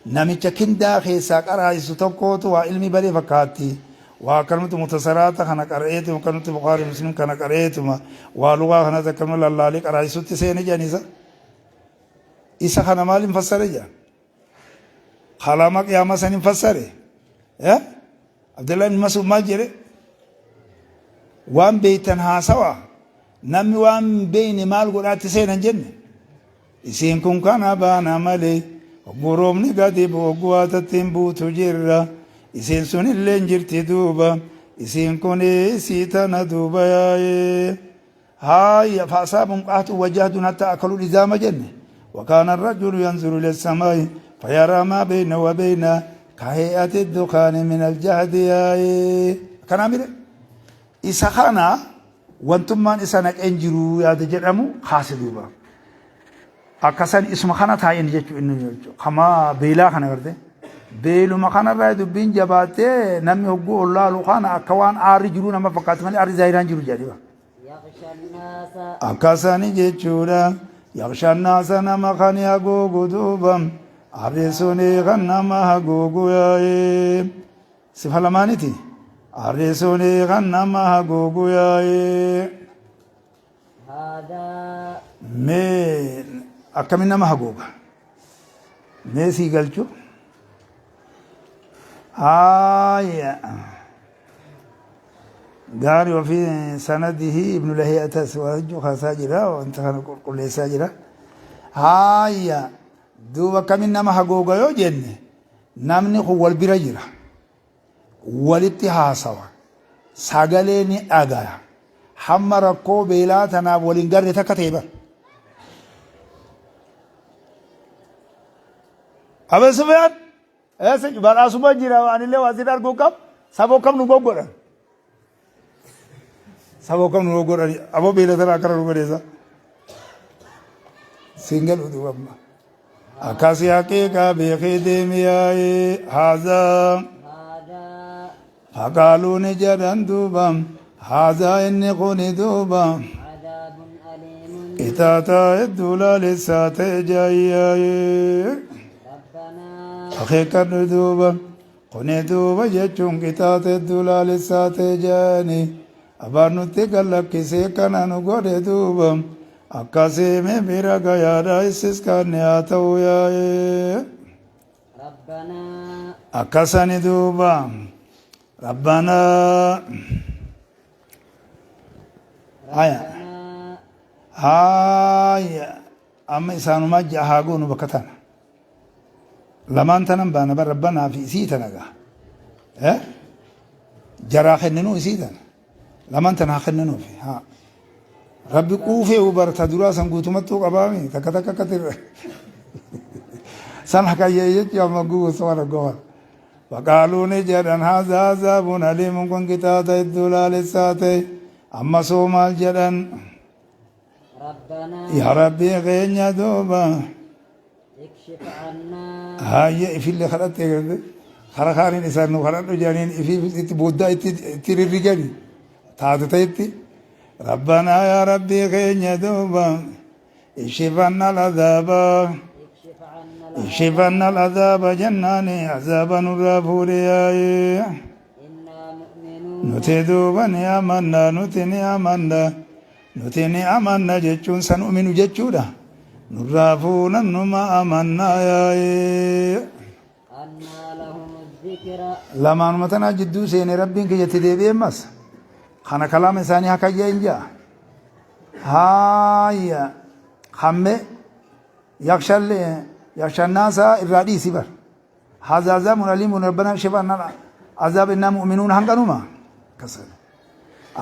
Namicha kindaa keessaa qaraasisu tokkootu waa ilmii badee fakkaatti. Waa akkanumatti mutasaraata kana qara'eetuma akkanumatti Bukhaari Muslim kana qara'eetuma waa lugaa kanas akkanuma lallaalee qaraasisutti seene jedhan isa. Isa kana maaliin fassare jedhan? Kalama qiyaamaa saniin fassare. Abdullah ibn Mas'ud maal jedhe? Waan beektan haasawa namni waan hin beekne maal godhaatti seenan jenne. Isiin kun kana baana malee hogguu roobni gadi bu'u hogguu haatattiin buutu jirra. Isiin sun illeen jirti duuba. Isiin kun isii tana duuba yaa'ee. Haaya fa'asaabum qahtun wajahdun hatta akalul izaama jenne. Wakaana rajulu yanzuru ila samaa'i fayaraa maa beeyna wa beeyna kahay'ati dukhaani min aljahdi yaa'ee. Akkanaa mire. Isa kana wantummaan isa naqeen jiru yaada jedhamu kaase duuba. Akkasan isuma kana taa'in jechuu inni jechuudha. Kama beelaa kana garte. Beeluma kanarraa dubbiin jabaattee namni hogguu ol laalu kana akka waan aarri jiruu nama fakkaatu malee aarri zaahiraan jiru jedhanii. Yakhsha an-naasa. Akkasani jechuudha. Yaksha naasa nama kan haguugu duuba. Aarri suni kan nama haguugu yaa'ee. Sifa lamaaniti. Aarri suni kan nama haguugu yaa'ee. Haadaa. Mee akkamin nama haguuga? Mee sii galchu? Haaya. Gaarii ofii sanadihi ibnu lahiyatas waajju kaasaa jira wanta kana qulqulleessaa jira. Haaya. Duuba akkamin nama hagooga yoo jenne namni kun wal bira jira. Walitti haasawa. Sagalee ni dhagaya. Hamma rakkoo beelaa tanaaf wal hin garre takka ta'e bar. Abu Sufyaan eessa badhaasuma jira anillee waa sin arguu qab saboo kam nu goggodhan. Saboo kam nu goggodhan aboo beela tana akkana nu godheessa. Siin galu duuba amma. Akkasii haqiiqaa beekee deemi yaa'ee haazaa. Haadhaa. Faqaaluu ni jedhan duuba haazaa inni kuni duuba. Cadaabun aliimun. Qixaaxaa hedduu laalessaa ta'e jaayyaa'ee. Rabbanaa. Akeekkadhu duuba kuni duuba jechuun qixaaxa hedduu laalessaa ta'e jaani. Abaan nutti gad lakkisee kana nu godhe duuba. Akkasii mee bira gayaadha issis kaanne haa ta'u yaa'ee. Rabbanaa. Akkasani duuba Rabbanaa. Haya. Rabbanaa. Haya. Amma isaanumaa ja'a haa goonu bakka tana. Lamaan tanan baana bar rabbanaa fi isii tana gaa. Eh? Jaraa kenninuu isii tana. Lamaan tana haa kenninuufi. Haa. Rabbi quufee barta duraa san guutumattuu qabaami takka takka akka tirre. San hakayyee jechuun amma gubu suma gowan. Faqaaluu ni jedhan haazaa azaabun aliimun kun qixaaxa hedduu laalessaa ta'e amma soo maal jedhan. Rabbanaa. Yaa Rabbii keenya duuba. Ikshif annaa. Haayye ifillee kadhatte garte kara kaaniin isaan nu kadhadhu jedhaniin ifii itti booddaa itti itti rirrigani taate ta'etti Rabbanaa yaa Rabbii keenya duuba ikshif anna al'azaaba Ikshif anna al'azaaba. ikshif anna al'azaaba jennaani azaaba nurraa fuudhi yaa'ee. Innaa mu'minuun. Nuti duuba ni amanna nuti ni amanna Nuti ni amanna jechuun sanu'minu jechuudha. Nurraa fuunan numa amanna yaa'ee. Annaa lahumu dhikra. Lamaanuma tanaa jidduu seene Rabbiin kiyya itti deebi'ee ammas. Kana kalaama isaanii hakayya hin ja'a. Haaya hamme yakshallee yakshannaasaa irraa dhiisi bar. Haza azaabun aliimun rabbanaa kshif anna azaab innaa mu'minuun hanqanuma. Akkasana.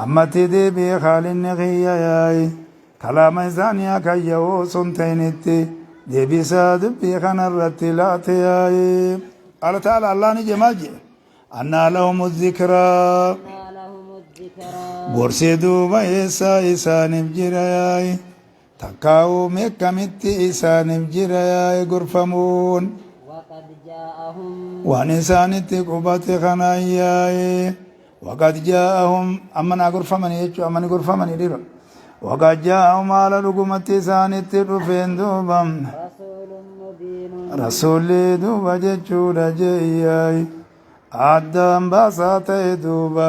Ammatti deebi'ee khaalinni kiyya yaa'i kalaama isaanii akayya'uu osoo hin ta'initti deebisaa dubbii kana irratti laate yaa'i. Qaala ta'ala Allah ni jedhe maal jedhe? Annaa lahumu zikraa. Annaa lahumu dhikraa. Gorsi duuba eessaa isaaniif jira yaa'i. Takkaa'uu meekkamitti isaaniif jira yaa'i gorfamuun. Waqad jaa'ahum. Waan isaanitti qubate kanaan yaa'i. Waqad jaa'ahum amma naa gorfamanii jechuun amma ni gorfamanii dhiira. Waqad jaa'ahum haala dhugumatti isaanitti dhufeen duuba. Rasuulun mubiinun. Rasuulli duuba jechuudha jeeyyaay. Addaan baasaa ta'e duuba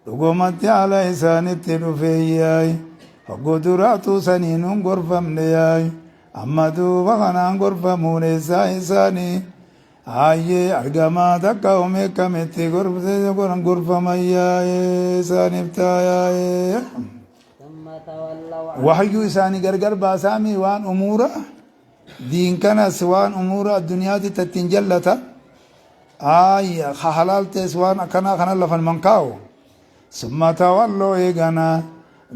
dhugumatti haala isaanitti dhufee yaay. Hogguu duraatuu saniin hin gorfamne yaay. Amma duuba kanaan gorfamuun eessaa isaanii. Hayyee argamaa takka ume kamitti gorfaman yaa'ee isaaniif taayaa'ee. Summa tawallaw an. Wahayyuu isaanii gargar baasaami waan umuura diin kanas waan umuura addunyaatti ittiin jallata. Ayya ka halaal ta'es waan akkanaa kana lafan man kaa'u. Summa tawalloo eeganaa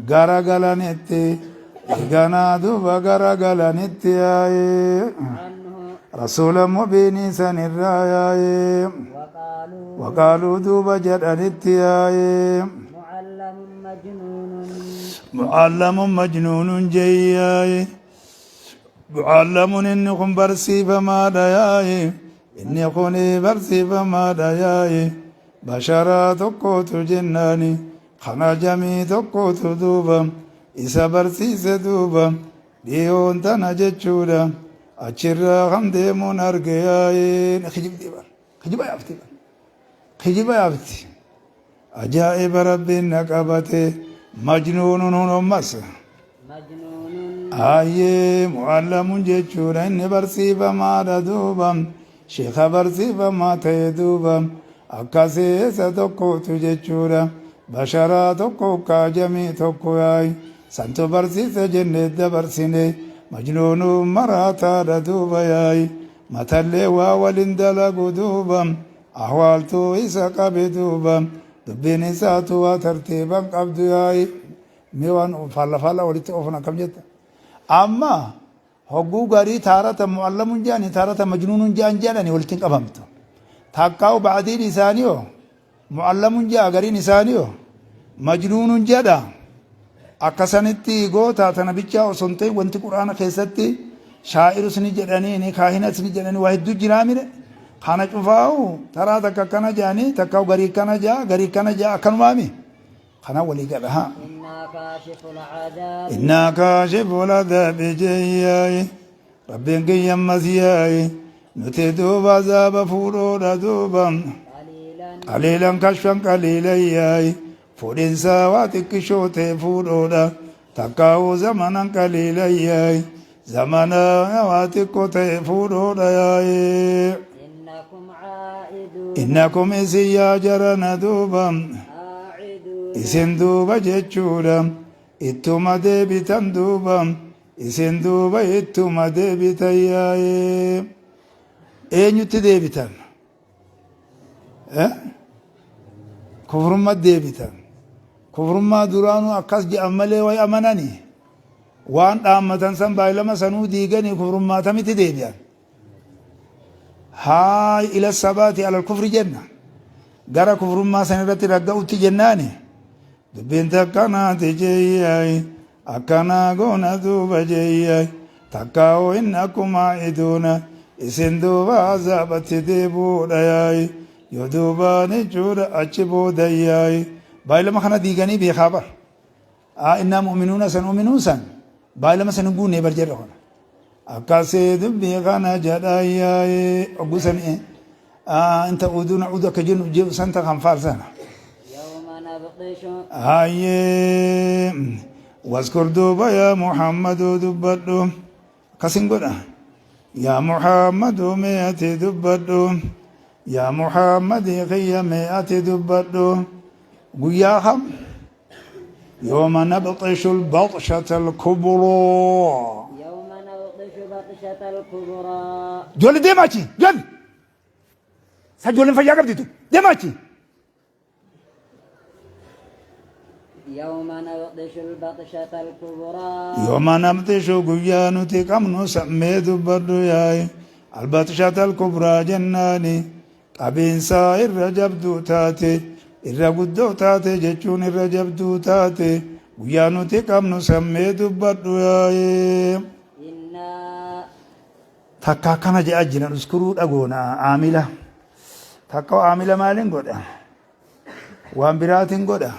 gara galanitti eeganaa duuba gara galanitti yaa'ee. Anhu. Rasuula mubiinii sanirraa yaa'ee. Waqaaluu. Waqaaluu duuba jedhanitti yaa'ee. Mucallamun majnuunun. Mucallamun majnuunun jeeyyaa'ee. Mucallamun inni kun barsiifamaadha yaa'ee. Inni kun barsiifamaadha yaa'ee. Basharaa tokkotu jennaani kana jamii tokkotu duuba isa barsiise duuba. Dhiyoon tana jechuudha. Achirraa kan deemuun arge yaa'ee. Kijibdii bar. Kijiba yaafti bar. Kijiba yaafti. Ajaa'iba Rabbiin na qabate. Majnuunun hunommas. Majnuunun. Ayyee mu'allamun jechuudha inni barsiifamaadha duuba. Sheekha barsiifamaa ta'e duuba. Akkasii isa tokkotu jechuudha. Basharaa tokko kaajamii tokko yaa'i. Santu barsiise jennee dabarsine. Majnuunuun maraataadha duuba yaa'i. Matallee waa walin dalagu duuba. Ahwaaltuu isa qabe duuba. Dubbiin isaatu waa tartiiban qabdu yaa'i. Mee waan faalla faalla walitti oofan akkam jetta? Amma hogguu garii taarata mu'allamun jedhani taarata majnuunun jedhan jedhani walitti hin qabamtu. Takkaa'u ba'diin isaanii hoo mu'allamun jedha gariin isaanii hoo majnuunun jedha. Akkasanitti goota tana bichaa osoo hin ta'in wanti quraana keessatti shaa'irus ni jedhanii ni kaahinas ni jedhanii waa hedduu jiraa mire. Kana cufaa'u taraa takka akkana jedhanii takka garii akkana jedha garii akkana jedha akkanumaami. Kana walii gala haa. Innaa kaashiful adaabi. Innaa kaashiful adaabi jeeyyaay. Rabbiin kiyya ammas yaay. Nuti duuba azaaba fuudhoodha duuba. Qaliilan. Qaliilan kashfan qaliilan yaay. Fuudhinsaa waa xiqqishoo ta'e fuudhoodha. Takkaa'uu zamanan qaliilan yaay. Zamana waa xiqqoo ta'e fuudhoodha yaay. Innakum caa'iduun. Innakum isin yaa jarana duuba. Aa'iduun. Isin duuba jechuudha. Ittuma deebitan duuba. Isin duuba ittuma deebitan yaa'ee. Eenyutti deebitan? Eh? Kufrummaa deebitan. Kufrummaa duraanuu akkas jedhan malee way amananii. Waan dhaammatan san baay'ilama sanuu diiganii kufrummaatamitti deebi'an. Haa ila sabaati alal kufri jenna. Gara kufrummaa san irratti ragga'utti jennaani. Dubbiin takkanaati jeeyyaay. Akkanaa goona duuba jeeyyaay. Takkaa'u innakum aa'iduuna. Isin duuba azaabatti deebi'uudha yaay. Yoo duubaan jechuudha achi booda yaay. Baay'ilama kana diiganii beekaa bar. Innaa mu'minuuna san uminuun san baay'ilama san hin guunnee bar jedha kana. Akkasii dubbii kana jedha yaa'ee oguu san inta uduuna udu akka jennu jedhu santa kan faarsana. Yawma nabxishu. Hayyee waskur duuba yaa Muhammaduu dubbadhu akkasin godha. Yaa Muhammaduu mee ati dubbadhu. Yaa Muhammadii kiyya mee ati dubbadhu. Guyyaa kam? يوم نبطش البطشة الكبرى. يوم نبطش بطشة الكبرى. Ijoollee deemaa achi ijoollee. Sa ijoolleen fayyaa qabditu deemaa achi. يوم نبطش البطشة الكبرى. يوم نبطش guyyaa nuti qabnu sammee dubbadhu yaa'i. البطشة الكبرى jennaani qabiinsaa irra jabduu taate irra guddoo taate jechuun irra jabduu taate guyyaa nuti qabnu sammee dubbadhu yaa'i. إنا Takka akkana jedhaa jiran uskuruu dhagoona aamila. Takka aamila maaliin godha? Waan biraatiin godha.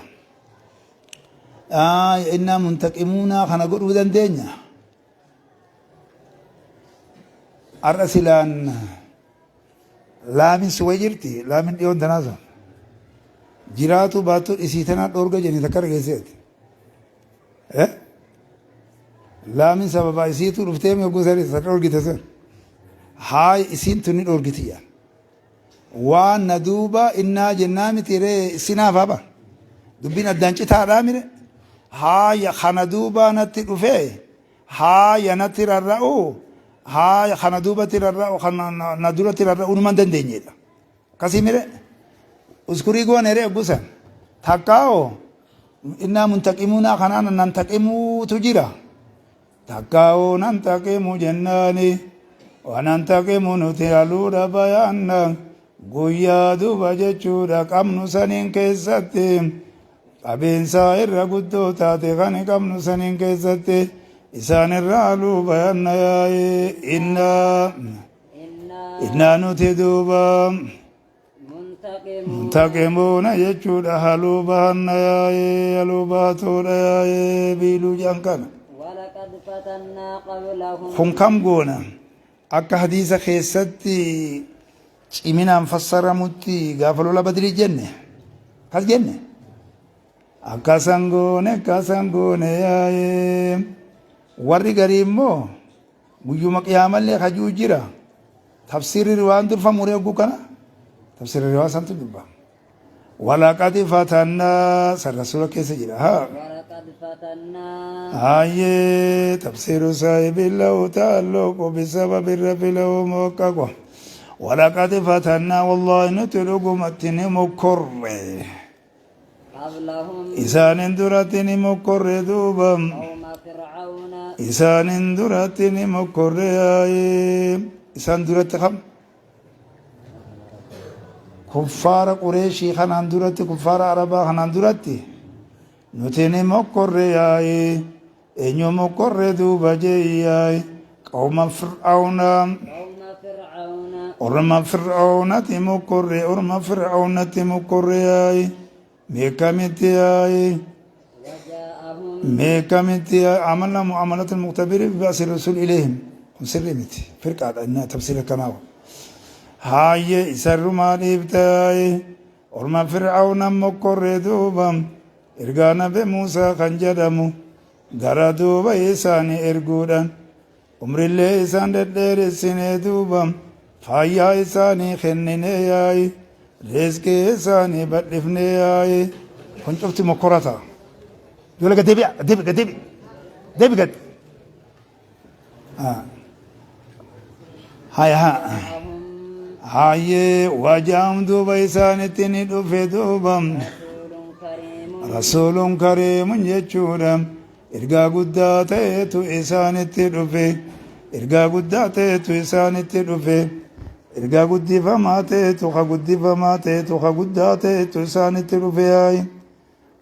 Innaa muntaqimuunaa kana godhuu dandeenya. Har'a silaan laamin suwee jirti laamin dhiyoon tanaa sun. Jiraatu baattu isii tanaa dhoorga jenni takka dhageesseeti. Laamin sababa isiitu dhuftee mi hogguu sani isa dhoorgite sun. Haay isiin tuni dhoorgiti yaa. Waan na duuba innaa jennaa miti ree isinaaf haba. Dubbiin addaan citaadhaa mire. Haaya kana duuba natti dhufee haaya natti rarra'u haaya kana duubatti rarra'u kana na duratti rarra'u numa hin dandeenyedha. Akkasii mire. Uskurii goone ree gusan. Takkaa'oo innaa muntaqimuunaa kanaan nan taqimuutu jira. Takkaa'oo nan taqimu jennaani waan taqimu nuti haluudha bayaanna guyyaa duuba jechuudha qabnu saniin keessatti qabiinsaa irra guddoo taate kan qabnu saniin keessatti isaan irra haluu bayanna yaa'ee innaa إنا innaa nuti duuba منتقمون muntaqimuuna jechuudha haluu bahanna yaa'ee haluu baatuudha yaa'ee biiluu jedhan kana. ولقد ولقد فتنا قبلهم Kun kam goona? Akka hadiisa keessatti ciminaan fassaramutti gaafa lola Badrii jenne. Akkas jenne. Akkasan goone, akkasan goone yaa'ee. Warri garii immoo guyyuma qiyaamallee kajuu jira. Tafsiirri riwaan durfamu reeguu kana. Tafsiirri riwaa santu dubba. Walaqad fatannaa san rasuula keessa jira. Haa. ولقد فتنا Hayyee tafsiiru saahibi lahu ta'alluqu bisababi rafi lahu muwaqqaqu. Walaqad fatannaa wallaahi nuti dhugumatti ni mokkorre. قبلهم Isaanin duratti ni mokkorre duuba. قوم فرعون Isaanin duratti ni mokkorre yaa'ee. Isaan duratti kam? Kuffaara Qureeshii kanaan duratti, kuffaara Arabaa kanaan duratti nuti ni mokkorre yaa'ee. Eenyu mokkorre duuba jee yaa'e? Qawma Fir'aawna. قوم فرعون Orma Fir'aawnati mokkorre, orma Fir'aawnati mokkorre yaa'e. Meeqamitti yaa'e? وجاءهم Meeqamitti yaa'e? عملنا معاملة المختبر ببعث الرسول إليهم. Kun sirrii miti. Firqaadha inni tafsiira kanaa. Haayye isarrumaa dhiibtaa'e. Orma Fir'aawna mokkorre duuba. Ergaa Nabi Muusaa kan jedhamu gara duuba isaanii erguudhaan umrillee isaan dhedheeressinee duuba faayyaa isaanii kenninee yaa'i rizqii isaanii bal'ifnee yaa'i. Kun cufti mokkora ta'a. Ijoollee gad deebi'a, gad deebi, gad deebi, deebi gad. Haya haa. Hayyee wajaam duuba isaanitti ni dhufe duuba. رسول كريم Rasuulun kariimun jechuudha. Ergaa guddaa ta'etu isaanitti dhufe. Ergaa guddaa ta'etu isaanitti dhufe. Ergaa guddifamaa ta'etu ka guddifamaa ta'etu ka guddaa ta'etu isaanitti dhufe yaa'i.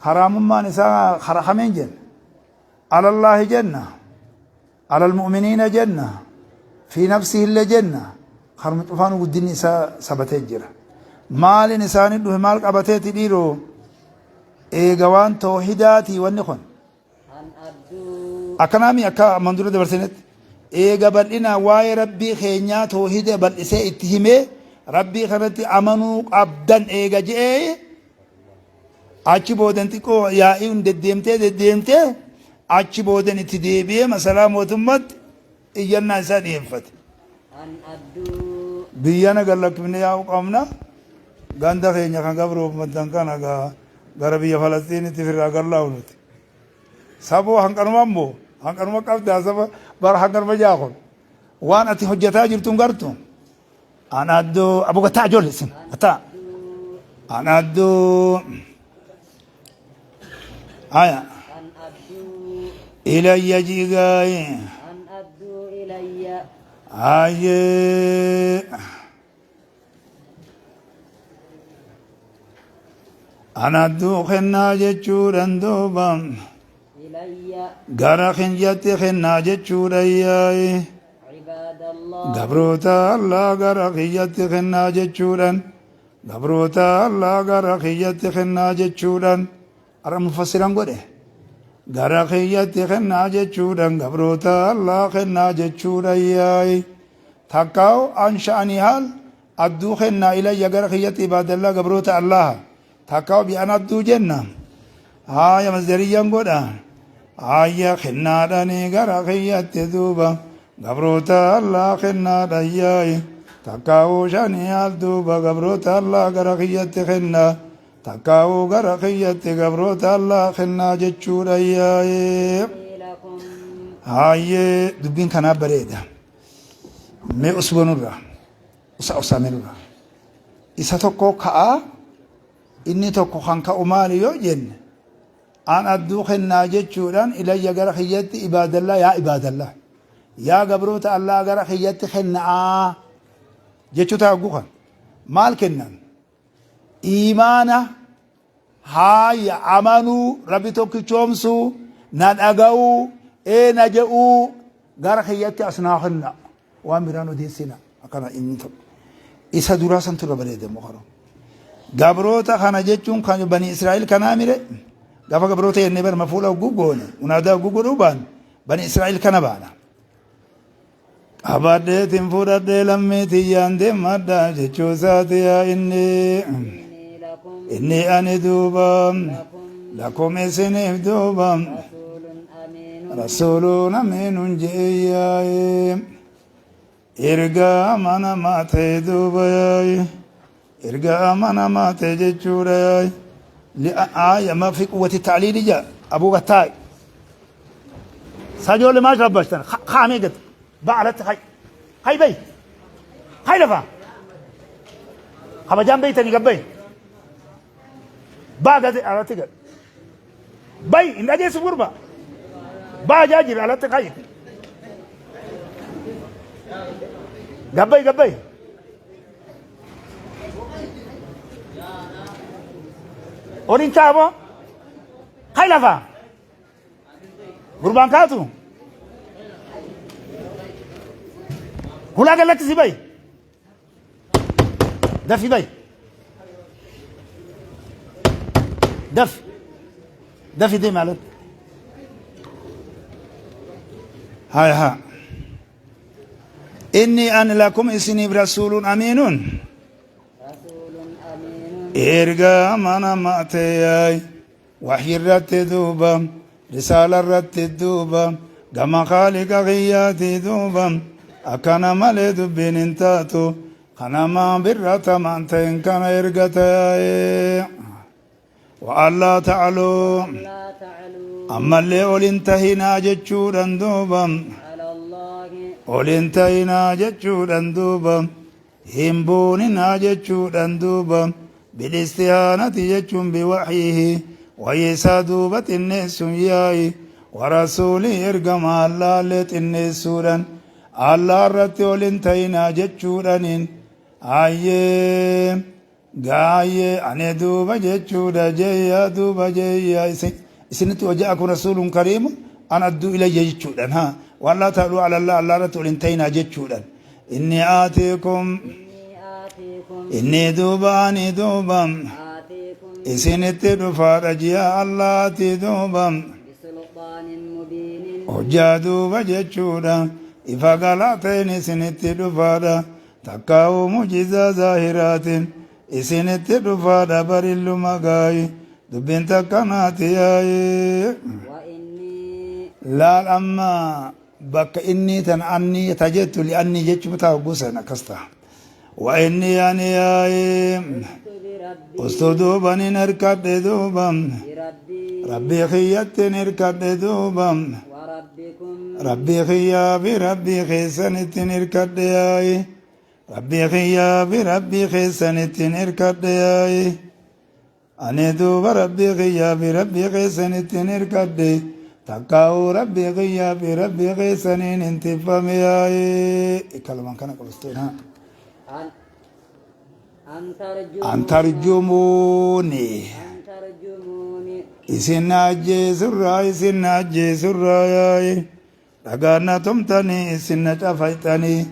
Haraamummaan isaa kara kameen jenna? Alallaahi jenna. Alal mu'miniina jenna. Fi nafsihi illee jenna. Karuma cufaanu guddinni isaa sabatee jira. Maaliin isaanii dhufe maal qabateeti dhiiroo? Eega waan toohidaatii wanni kun. أن أدوا Akkanaami akka ammaan dura dabarsinetti. Eega bal'inaa waa'ee rabbii keenyaa toohida bal'isee itti himee rabbii kanatti amanuu qabdan eega je'ee achi boodan xiqqoo yaa'iin deddeemtee deddeemtee achi boodan itti deebi'ee masalaa mootummaatti iyyannaa isaa dhiyeeffate. أن أدوا Biyya na gallakkifne yaa'uu qabna. Ganda keenya kan gabroofatan kana gara biyya Falastiinitti firraa gallaa'u nuti. Saboo hanqanuma immoo hanqanuma qabdaa saba bara hanqanuma jaakon. Waan ati hojjetaa jirtu hin gartu. An adduu abu gataa ijoollee isin gataa. An adduu haya أن أدوا ilayya jigaayi أن أدوا إلي hayyee. An adduu kennaa jechuudhaan duuba إلي gara kiyyatti kennaa jechuudha yaa'i. عباد الله Gabroota Allah gara kiyyatti kennaa jechuudhaan gabroota Allah gara kiyyatti kennaa jechuudhaan har'a mufassiran godhe gara kiyyatti kennaa jechuudhaan gabroota Allah kennaa jechuudha yaa'i. Takkaa'u an sha'anii haal adduu kennaa ilayya gara kiyyatti ibaadallaa gabroota Allah takkaa'u bi'an adduu jenna. Haaya masdariyyan godha. Haaya kennaadhanii gara kiyyatti duuba gabroota Allah kennaadhan yaa'i. Takkaa'uu shanii haal duuba gabroota Allah gara kiyyatti kennaa. Takkaa'uu gara kiyyatti gabroota Allah kennaa jechuudha yaa'i. لكم Hayyee dubbiin kanaa bareeda. Mee usbanurraa usa usaamerurraa isa tokko ka'aa inni tokko kan ka'u maali yoo jenne an adduu kennaa jechuudhaan ilayya gara kiyyatti ibaadallaa yaa ibaadallaa yaa gabroota Allah gara kiyyatti kennaa jechuu ta'a kan maal kennan iimaana haaya amanuu rabbi tokkichoomsuu na dhaga'uu ee na je'uu gara kiyyatti as naa kenna waan biraan odeessina akkana inni tokko isa duraa santu irra bareeda immoo karoo gabroota kana jechuun kan bani Israa'el kanaa mire gaafa gabroota jennee bar mafuula hogguu goone munaadaa hogguu godhuu baan Bani Israa'iil kana baana. Qabadheetiin fudhadhee lammii tiyyaan deemadha jechuu isaati yaa inni. إني لكم Inni ani duuba لكم lakum isiniif duuba رسول أمين rasuuluun amiinun je'e ergaa amanamaa ta'e duuba yaa'i ergaa amanamaa ta'e jechuudha yaa'i آية ما في قوة التعليل جاء أبو غتاي ساجول ما ربشتن خامي قد بعرت هاي هاي بي هاي لفا خبجان بيتني قبي باقت على تقل بي إن أجلس غربة با جاجر على تقاي قبي قبي أورين تابو هاي لفا قربان كاتو هلا قال لك سيبي دفي بي دف دفي دي مالك هاي ها إني أنا لكم إسني رسول أمين رسول أمين إرجع منا ما تياي وحي الرت دوبا رسالة الرت دوبا كما خالق غياتي دوبا أكنا مالي دبين انتاتو كنا ما برة ما انتين كان إرجتاي وألا تعلو لا تعلوا أما اللي أولنتهنا جتشورا دوبا على الله olintayinaa jechuudhan duuba hin booninaa jechuudhan duuba bilistihaanati jechuun biwaxyihi wayisaa duuba xinneessun yaa'i warasuulii ergama allaallee xinneessuudhan allaa irratti olintayinaa jechuudhaniin ayyee gaayyee ane duuba jechuudha jeeyyaa duuba jeeyyaa isinitti waja'akum rasuulun kariimu an adduu ilayya jechuudhan haa wallaa ta'luu ala allah allaa irratti ol hin ta'inaa jechuudhan inni aatiikum إني آتيكم inni duuba ani duuba آتيكم isinitti dhufaadha ji'a allaati duuba بسلطان مبين hojjaa duuba jechuudha ifa galaa ta'een isinitti dhufaadha takkaa'uu mujizaa zaahiraatiin isinitti dhufaadha barilluma gaayi dubbiin takkanaati yaayi وإني laal amma bakka inni tan anni ta jettu li'anni jechuu taa gosan akkas ta'a wa inni ani yaayi عزت بربي ustu duuban hin hirkadhe duuba بربي rabbii kiyyattiin hirkadhe duuba وربكم rabbii kiyyaa fi rabbii keessanittiin hirkadhe yaayi rabbii kiyyaa fi rabbii keessanittiin hirkadhe yaayi ani duuba rabbii kiyyaa fi rabbii keessanittiin hirkadhe takkaa'uu rabbii kiyyaa fi rabbii keessaniin hin tiffame yaayi kalamaan kana qabasteen haa أن أن ترجمون an tarjumuuni أن ترجموني isin ajjeesurraa isin ajjeesurraa yaayi dhagaan na tumtanii isin na cafayxanii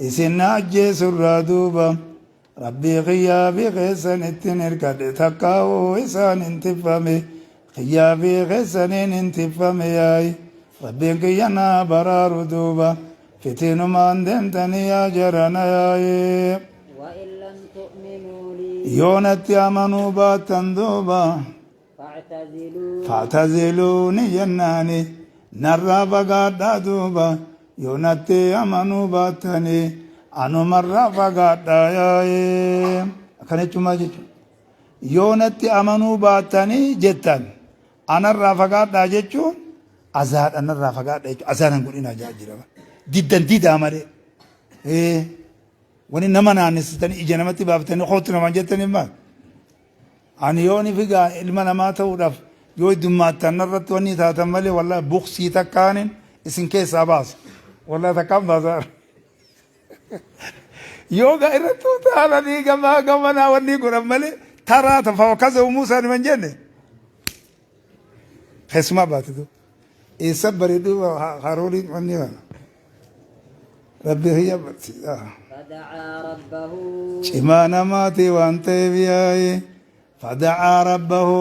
isin na ajjeesurraa duuba rabbii kiyyaa fi keessan ittiin hirkadhe takkaa'uu isaan hin tiffame kiyyaa fi keessaniin hin tiffame yaayi rabbiin kiyya naa baraaru duuba fitiinumaan deemtanii yaa jarana yaayi وإن لم تؤمنوا لي yoonatti amanuu baattan duuba فاعتزلون فاعتزلوني jennaani narraa fagaadhaa duuba yoonatti amanuu baattanii anumarraa fagaadhaa yaa'ee akkana jechuun maal jechuudha yoonatti amanuu baattanii jettan anarraa fagaadhaa jechuun azaadha narraa fagaadhaa jechuudha azaanan godhinaa jaa jira diddan didaa malee wani nama naannessitanii ija namatti baaftanii kootu namaan jettanii maal ani yooni figaa ilma namaa ta'uudhaaf yoo heddummaattan narratti wanni taatan malee wallahi buksii takkaanin isin keessaa baasa wallahi takkaan baasa yoo ga irratti utaalanii gamaa gamanaa wanni godhan malee taraa tafa kaza Muusaa ni jenne keessumaa baate du eessa bareedu harooliin wanni kana rabbi hiyya barsiisa فدعا ربه cimaa namaati waan ta'eef yaa'e fadacaa rabbahu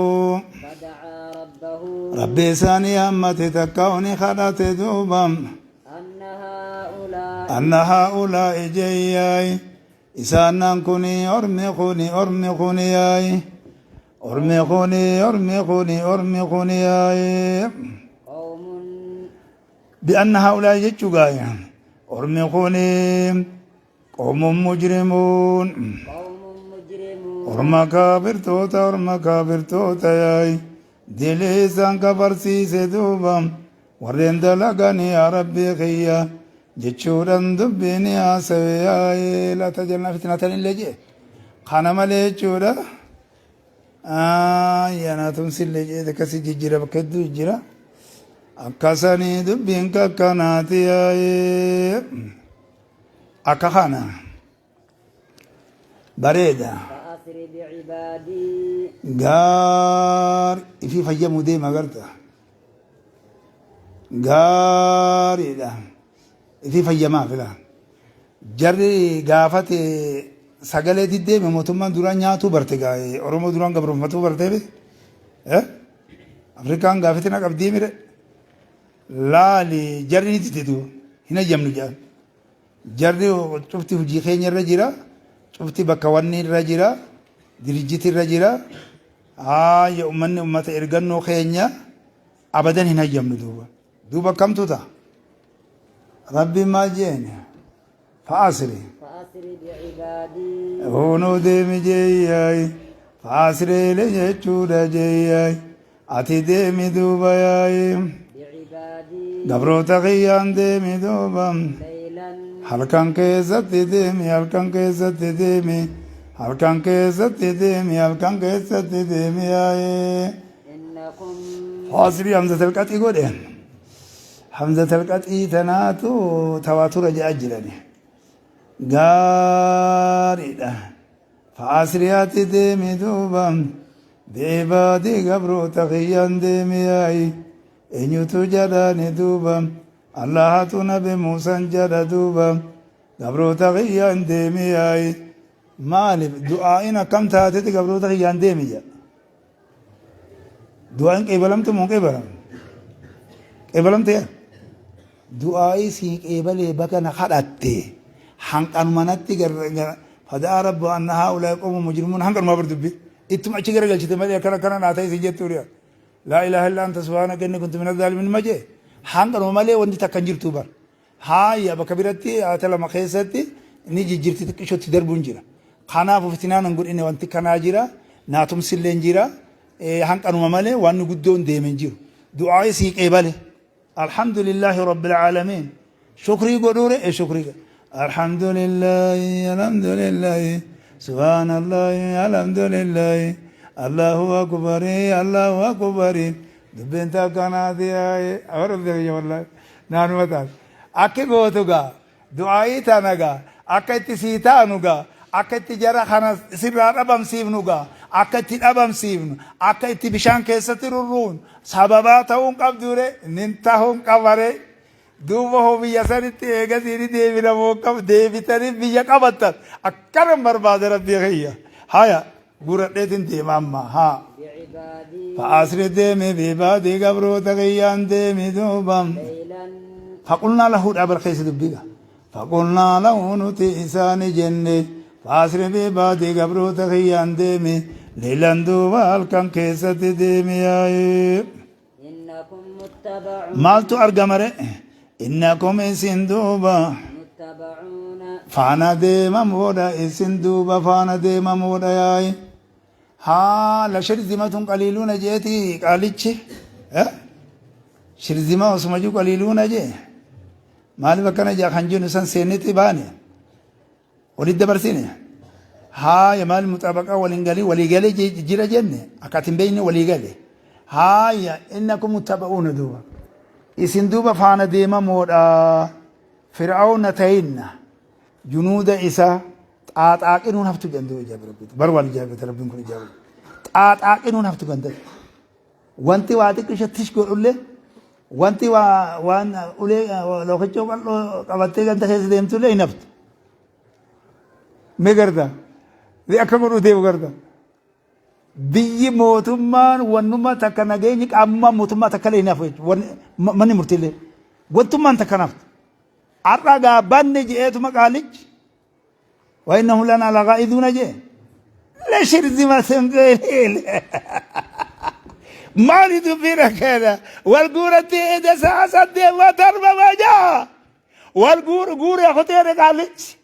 فدعا ربه ربه Rabbi isaanii hammate takka ni kadhate duuba. أن هؤلاء Anna haa'ulaa'i jeeyyaay isaannan kuni ormi kuni ormi kuni yaay ormi kuni ormi kuni ormi kuni yaay قوم bi'anna haa'ulaa'i jechuu gaaya ormi kuni qoomun mujrimuun قوم مجرمون orma kaafirtoota orma kaafirtoota yaay dilii isaan kafarsiise duuba warreen dalagani yaa rabbii kiyya jechuudhaan dubbiin haasawe yaa'ee laa tajalnaa fitnatan illee jee kana malee jechuudha yanaatumsi illee jee akkasii jijjiira bakka hedduu jijjiira akkasanii dubbiin kakkanaati yaa'ee akka kana bareeda. فأسر بعبادي Gaari ifii fayyamuu deema garta gaariidha ifii fayyamaa fila jarri gaafate sagalee diddeeme mootummaan duraan nyaatuu barte gaa'e Oromoo duraan gabroonfatuu barteef Afrikaan gaafatina qabdii mire laali jarri ni didde hin hayyamnu jedhan jarri cufti hojii keenya irra jira cufti bakka wanni irra jira dirijjiti irra jira haaya ummanni ummata ergannoo keenya abadan hin hayyamnu duuba duuba kamtu ta'a rabbi maal jeen fa'asri فأسر بعبادي Hunuu deemi jeeyyaay fa'asreele jechuudha jeeyyaay ati deemi duuba yaay بعبادي gabroota kiyyaan deemi duuba ليلا halkan keessatti deemi halkan keessatti deemi halkan keessatti deemi halkan keessatti deemi yaa'ee إنكم faasrii hamzatal qaxii godhe hamzatal qaxii tanaatu tawaatura jedha jirani gaariidha faasriyaati deemi duuba bi'ibaadii gabroota kiyyaan deemi yaa'i eenyutu jedhani duuba allahatu nabi muusaan jedha duuba gabroota kiyyaan deemi yaa'i maaliif du'aa'in akkam taatetti gabroota kiyyaan deemi jedha du'aa'in qeebalamtu moo qeebalam qeebalamte yaa du'aa'ii sii qeebalee baka na kadhatte hanqanumanatti fadaa rabbu anna haa'ulaa'i qawmun mujrimuun hanqanumaa bar dubbi ittuma achi garagalchite malee akkana akkana naa ta'e si jettuudha laa ilaaha illa anta subhaanaka inni kuntu mina zaalimiin ma jee hanqanuma malee wanti takka hin jirtu bar haaya bakka biratti haata lama keessatti ni jijjiirti xiqqishootti darbuun jira kanaaf fitinaan hin godhine wanti kanaa jira naatumsillee hin jira hanqanuma malee waan guddoon deeme hin jiru du'aa'ii sii qeebale alhamdulillahi rabbil aalamiin shukrii godhuure e shukrii alhamdulillahi alhamdulillahi subhaanallahi alhamdulillahi allahu akbari allahu akbari dubbiin takkanaati yaa'e abarabbi wallahi naanuma taate akki gootu gaa du'aa'ii tana gaa akka itti sii taanu gaa akka itti jara kana sirraa dhabamsiifnu gaa akka itti dhabamsiifnu akka itti bishaan keessatti rurruun sababaa ta'uun qabdure nin ta'uun qabare duuba hoo biyya sanitti eegasii ni deebina moo qab deebitanii biyya qabattan akkana barbaada rabbii kiyya haya guradheetin deema amma haa بعبادي فأسر deemi بعبادي gabroota kiyyaan deemi duuba ليلا فقلنا له دابر خيس دبيغا فقلنا له نتي إسان جنة فأسر بعبادي gabroota kiyyaan deemi ليلا duuba halkan keessatti deemi yaa'ee إنكم متبعون maaltu argamare innakum isin duuba متبعون faana deemamoodha isin duuba faana deemamoodha yaa'i haa la shirzimatun qaliiluuna jeeti qaalichi shirzima osuma jiru qaliiluuna jee maaliif akkana jaa kan jennu san seenniti baane walit dabarsine haaya maal muxabaqa waliin galii walii galee jira jenne akka ati hin beekne walii gale haaya innakum muttaba'uuna duuba isin duuba faana deemamoodha fir'aawna ta'inna junuuda isaa xaaxaaqinuun haftu jedhan ijaabe rabbiitu bar waan ijaabete rabbiin kun ijaabe xaaxaaqinuun haftu gandate wanti waa xiqqisha tish godhullee wanti waa waan ulee lokichoo qal'oo qabattee ganda keessa deemtullee hin haftu mee garta akka godhuu deemu garta Biyyi mootummaan wannummaa takka nageenyi qaamummaan mootummaa takka illee hin hafu jechuudha. Manni murtiillee wantummaan takka hin haftu. Har'a gaa banne je'eetuma qaalichi wa innahum lanaa lagaa'iduuna je'e. Lashirzimatun qaliil. Maali dubbiin akkana wal guuratti eda sa'a saddeet wa tarba wa ja'a wal guure kuteere qaalichi.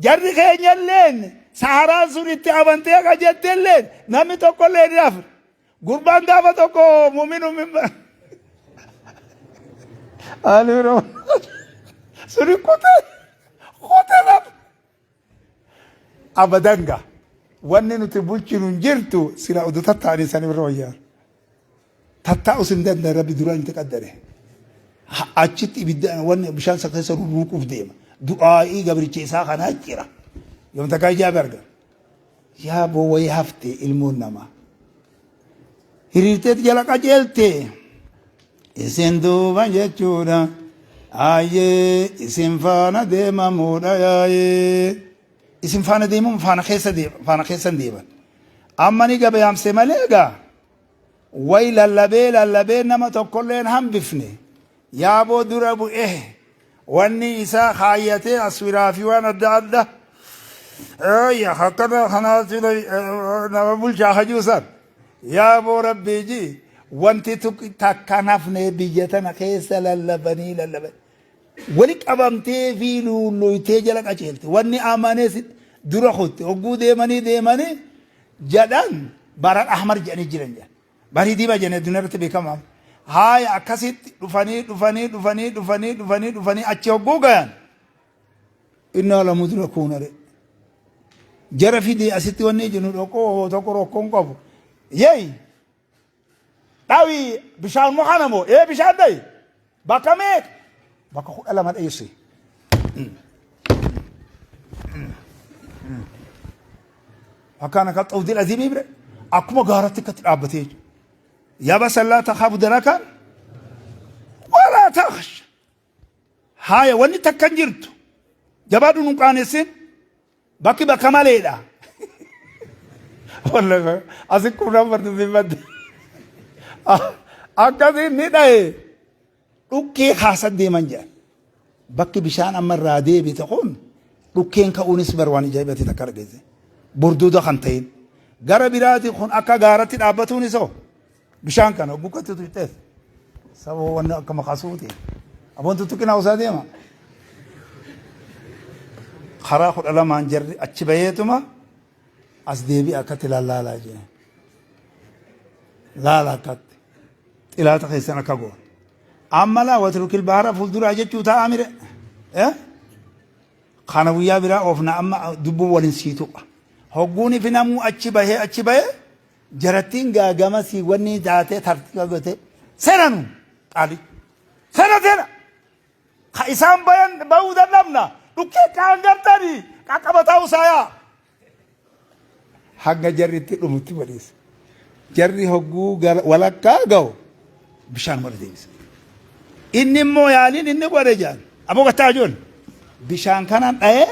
Jarri keenyalleen saharaan sun itti amantee akka jettelleen namni tokkollee hin hafne. Gurbaan gaafa tokko muuminu min Aliiroo suni kutee kutee lafa. Abadanga wanni nuti bulchinu hin jirtu sila udu tattaa'anii sanii irra wayyaa. Tattaa'us hin danda'an rabbi duraan itti qaddare. Achitti ibidda wanni bishaan isa keessa rurruuquuf deema. Du'aa'ii gabricha isaa kanaa jira. Yoom takkaa ijaabe arga. Yaa boo wayii hafte ilmoon namaa. Hiriirteet jala qajeelte. Isin duuba jechuudha. Ayyee isin faana deemamuudha yaayee. Isin faana deemamu faana keessa deema faana keessan deeman. Amma ni gabayaamse malee egaa. Way lallabee lallabee nama tokkollee hin hambifne. Yaaboo dura bu'ee wanni isaa kaayyatee aswiraa fi waan adda adda. Ayya akkana kanaatu nama bulchaa hajuu san. Yaaboo rabbii ji wanti takka hin hafne biyya tana keessa lallabanii lallabanii. Wali qabamtee fi luulloytee jala qaceelte. Wanni amanes dura kutte. Hogguu deemanii deemanii jedhan baran ahmar jedhanii jiran jedhan. Barii diimaa jedhanii addunyaa irratti beekamaa. Haaya akkasitti dhufanii dhufanii dhufanii dhufanii dhufanii dhufanii achi hogguu gayan. Innaa lamudrakuuna re. Jara fidee asitti wanni jennu dhoqoo tokko rokkoon qabu. Yeey! Dhawi bishaanuma kana moo? Ee bishaan dhayi. Bakka meeqa? Bakka 12 dheesse. Akkaan akka xawdil aziimii bire akkuma gaaratti akkatti dhaabbatee jechuudha. Yabasa laa takhafu darakan walaa takhsha. Haaya wanni takka hin jirtu. Jabaadhu nun qaanessin. Bakki bakka maleedha. Wallahi asi qunnam bartu siffatti. Akkasiin ni dhaye dhukkee kaasan deeman jedhan. Bakki bishaan amma irraa deebite kun dhukkeen ka'uunis bar waan ajaa'ibati takka argeesse. Borduuda kan ta'in. Gara biraati kun akka gaaratti dhaabbatuunis hoo bishaan kana hogguu tuqxeef. Sababa wanni akka maqasuuti. Aboon tuttuqinaa usaa deema. Karaa 12n jarri achi baheetuma as deebi'a akkatti lallaalaa jee. Laala akkatti. Xilaata keessan akka goon. Amma laa watrukil bahara fuulduraa jechuu ta'a mire. Eh? Kana guyyaa biraa oofna amma dubbuu waliin sii tuqa. Hogguun fi namuu achi bahee achi bahee jarattiin gaagamasii wanni taatee tartiiba gootee seenanu qaali. Seena seena. Ka isaan bayan bahuu dadhabna. Dhukkee kaan gartanii qaqqabataa usaayaa. Hanga jarri itti dhumutti badiisa. Jarri hogguu walakkaa ga'u bishaan wal deebisa. Inni immoo yaaliin inni godhe jaan. Aboo gattaa joon. Bishaan kanaan dha'ee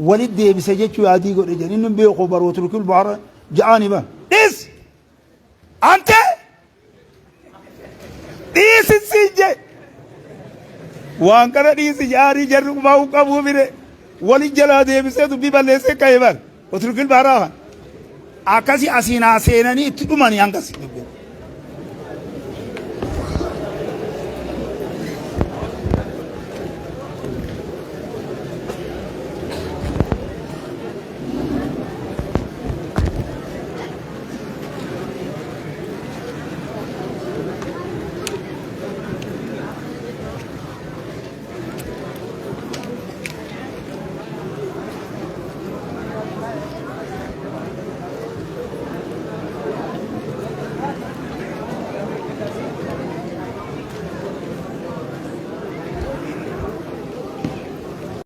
walit deebise jechuu yaadii godhe jaan. Inni beeku barootul bahara ja'aani ban. Dhiis! Ante! Dhiisi siin jee. Waan kana dhiisi jaarii jarri qubaa'uu qabuu bire. Wali jalaa deebisee dubbii balleessee ka'e bar. Oturkil baaraa kan. Akkasi asiin haa seenanii itti dhumanii hangas dubbiin.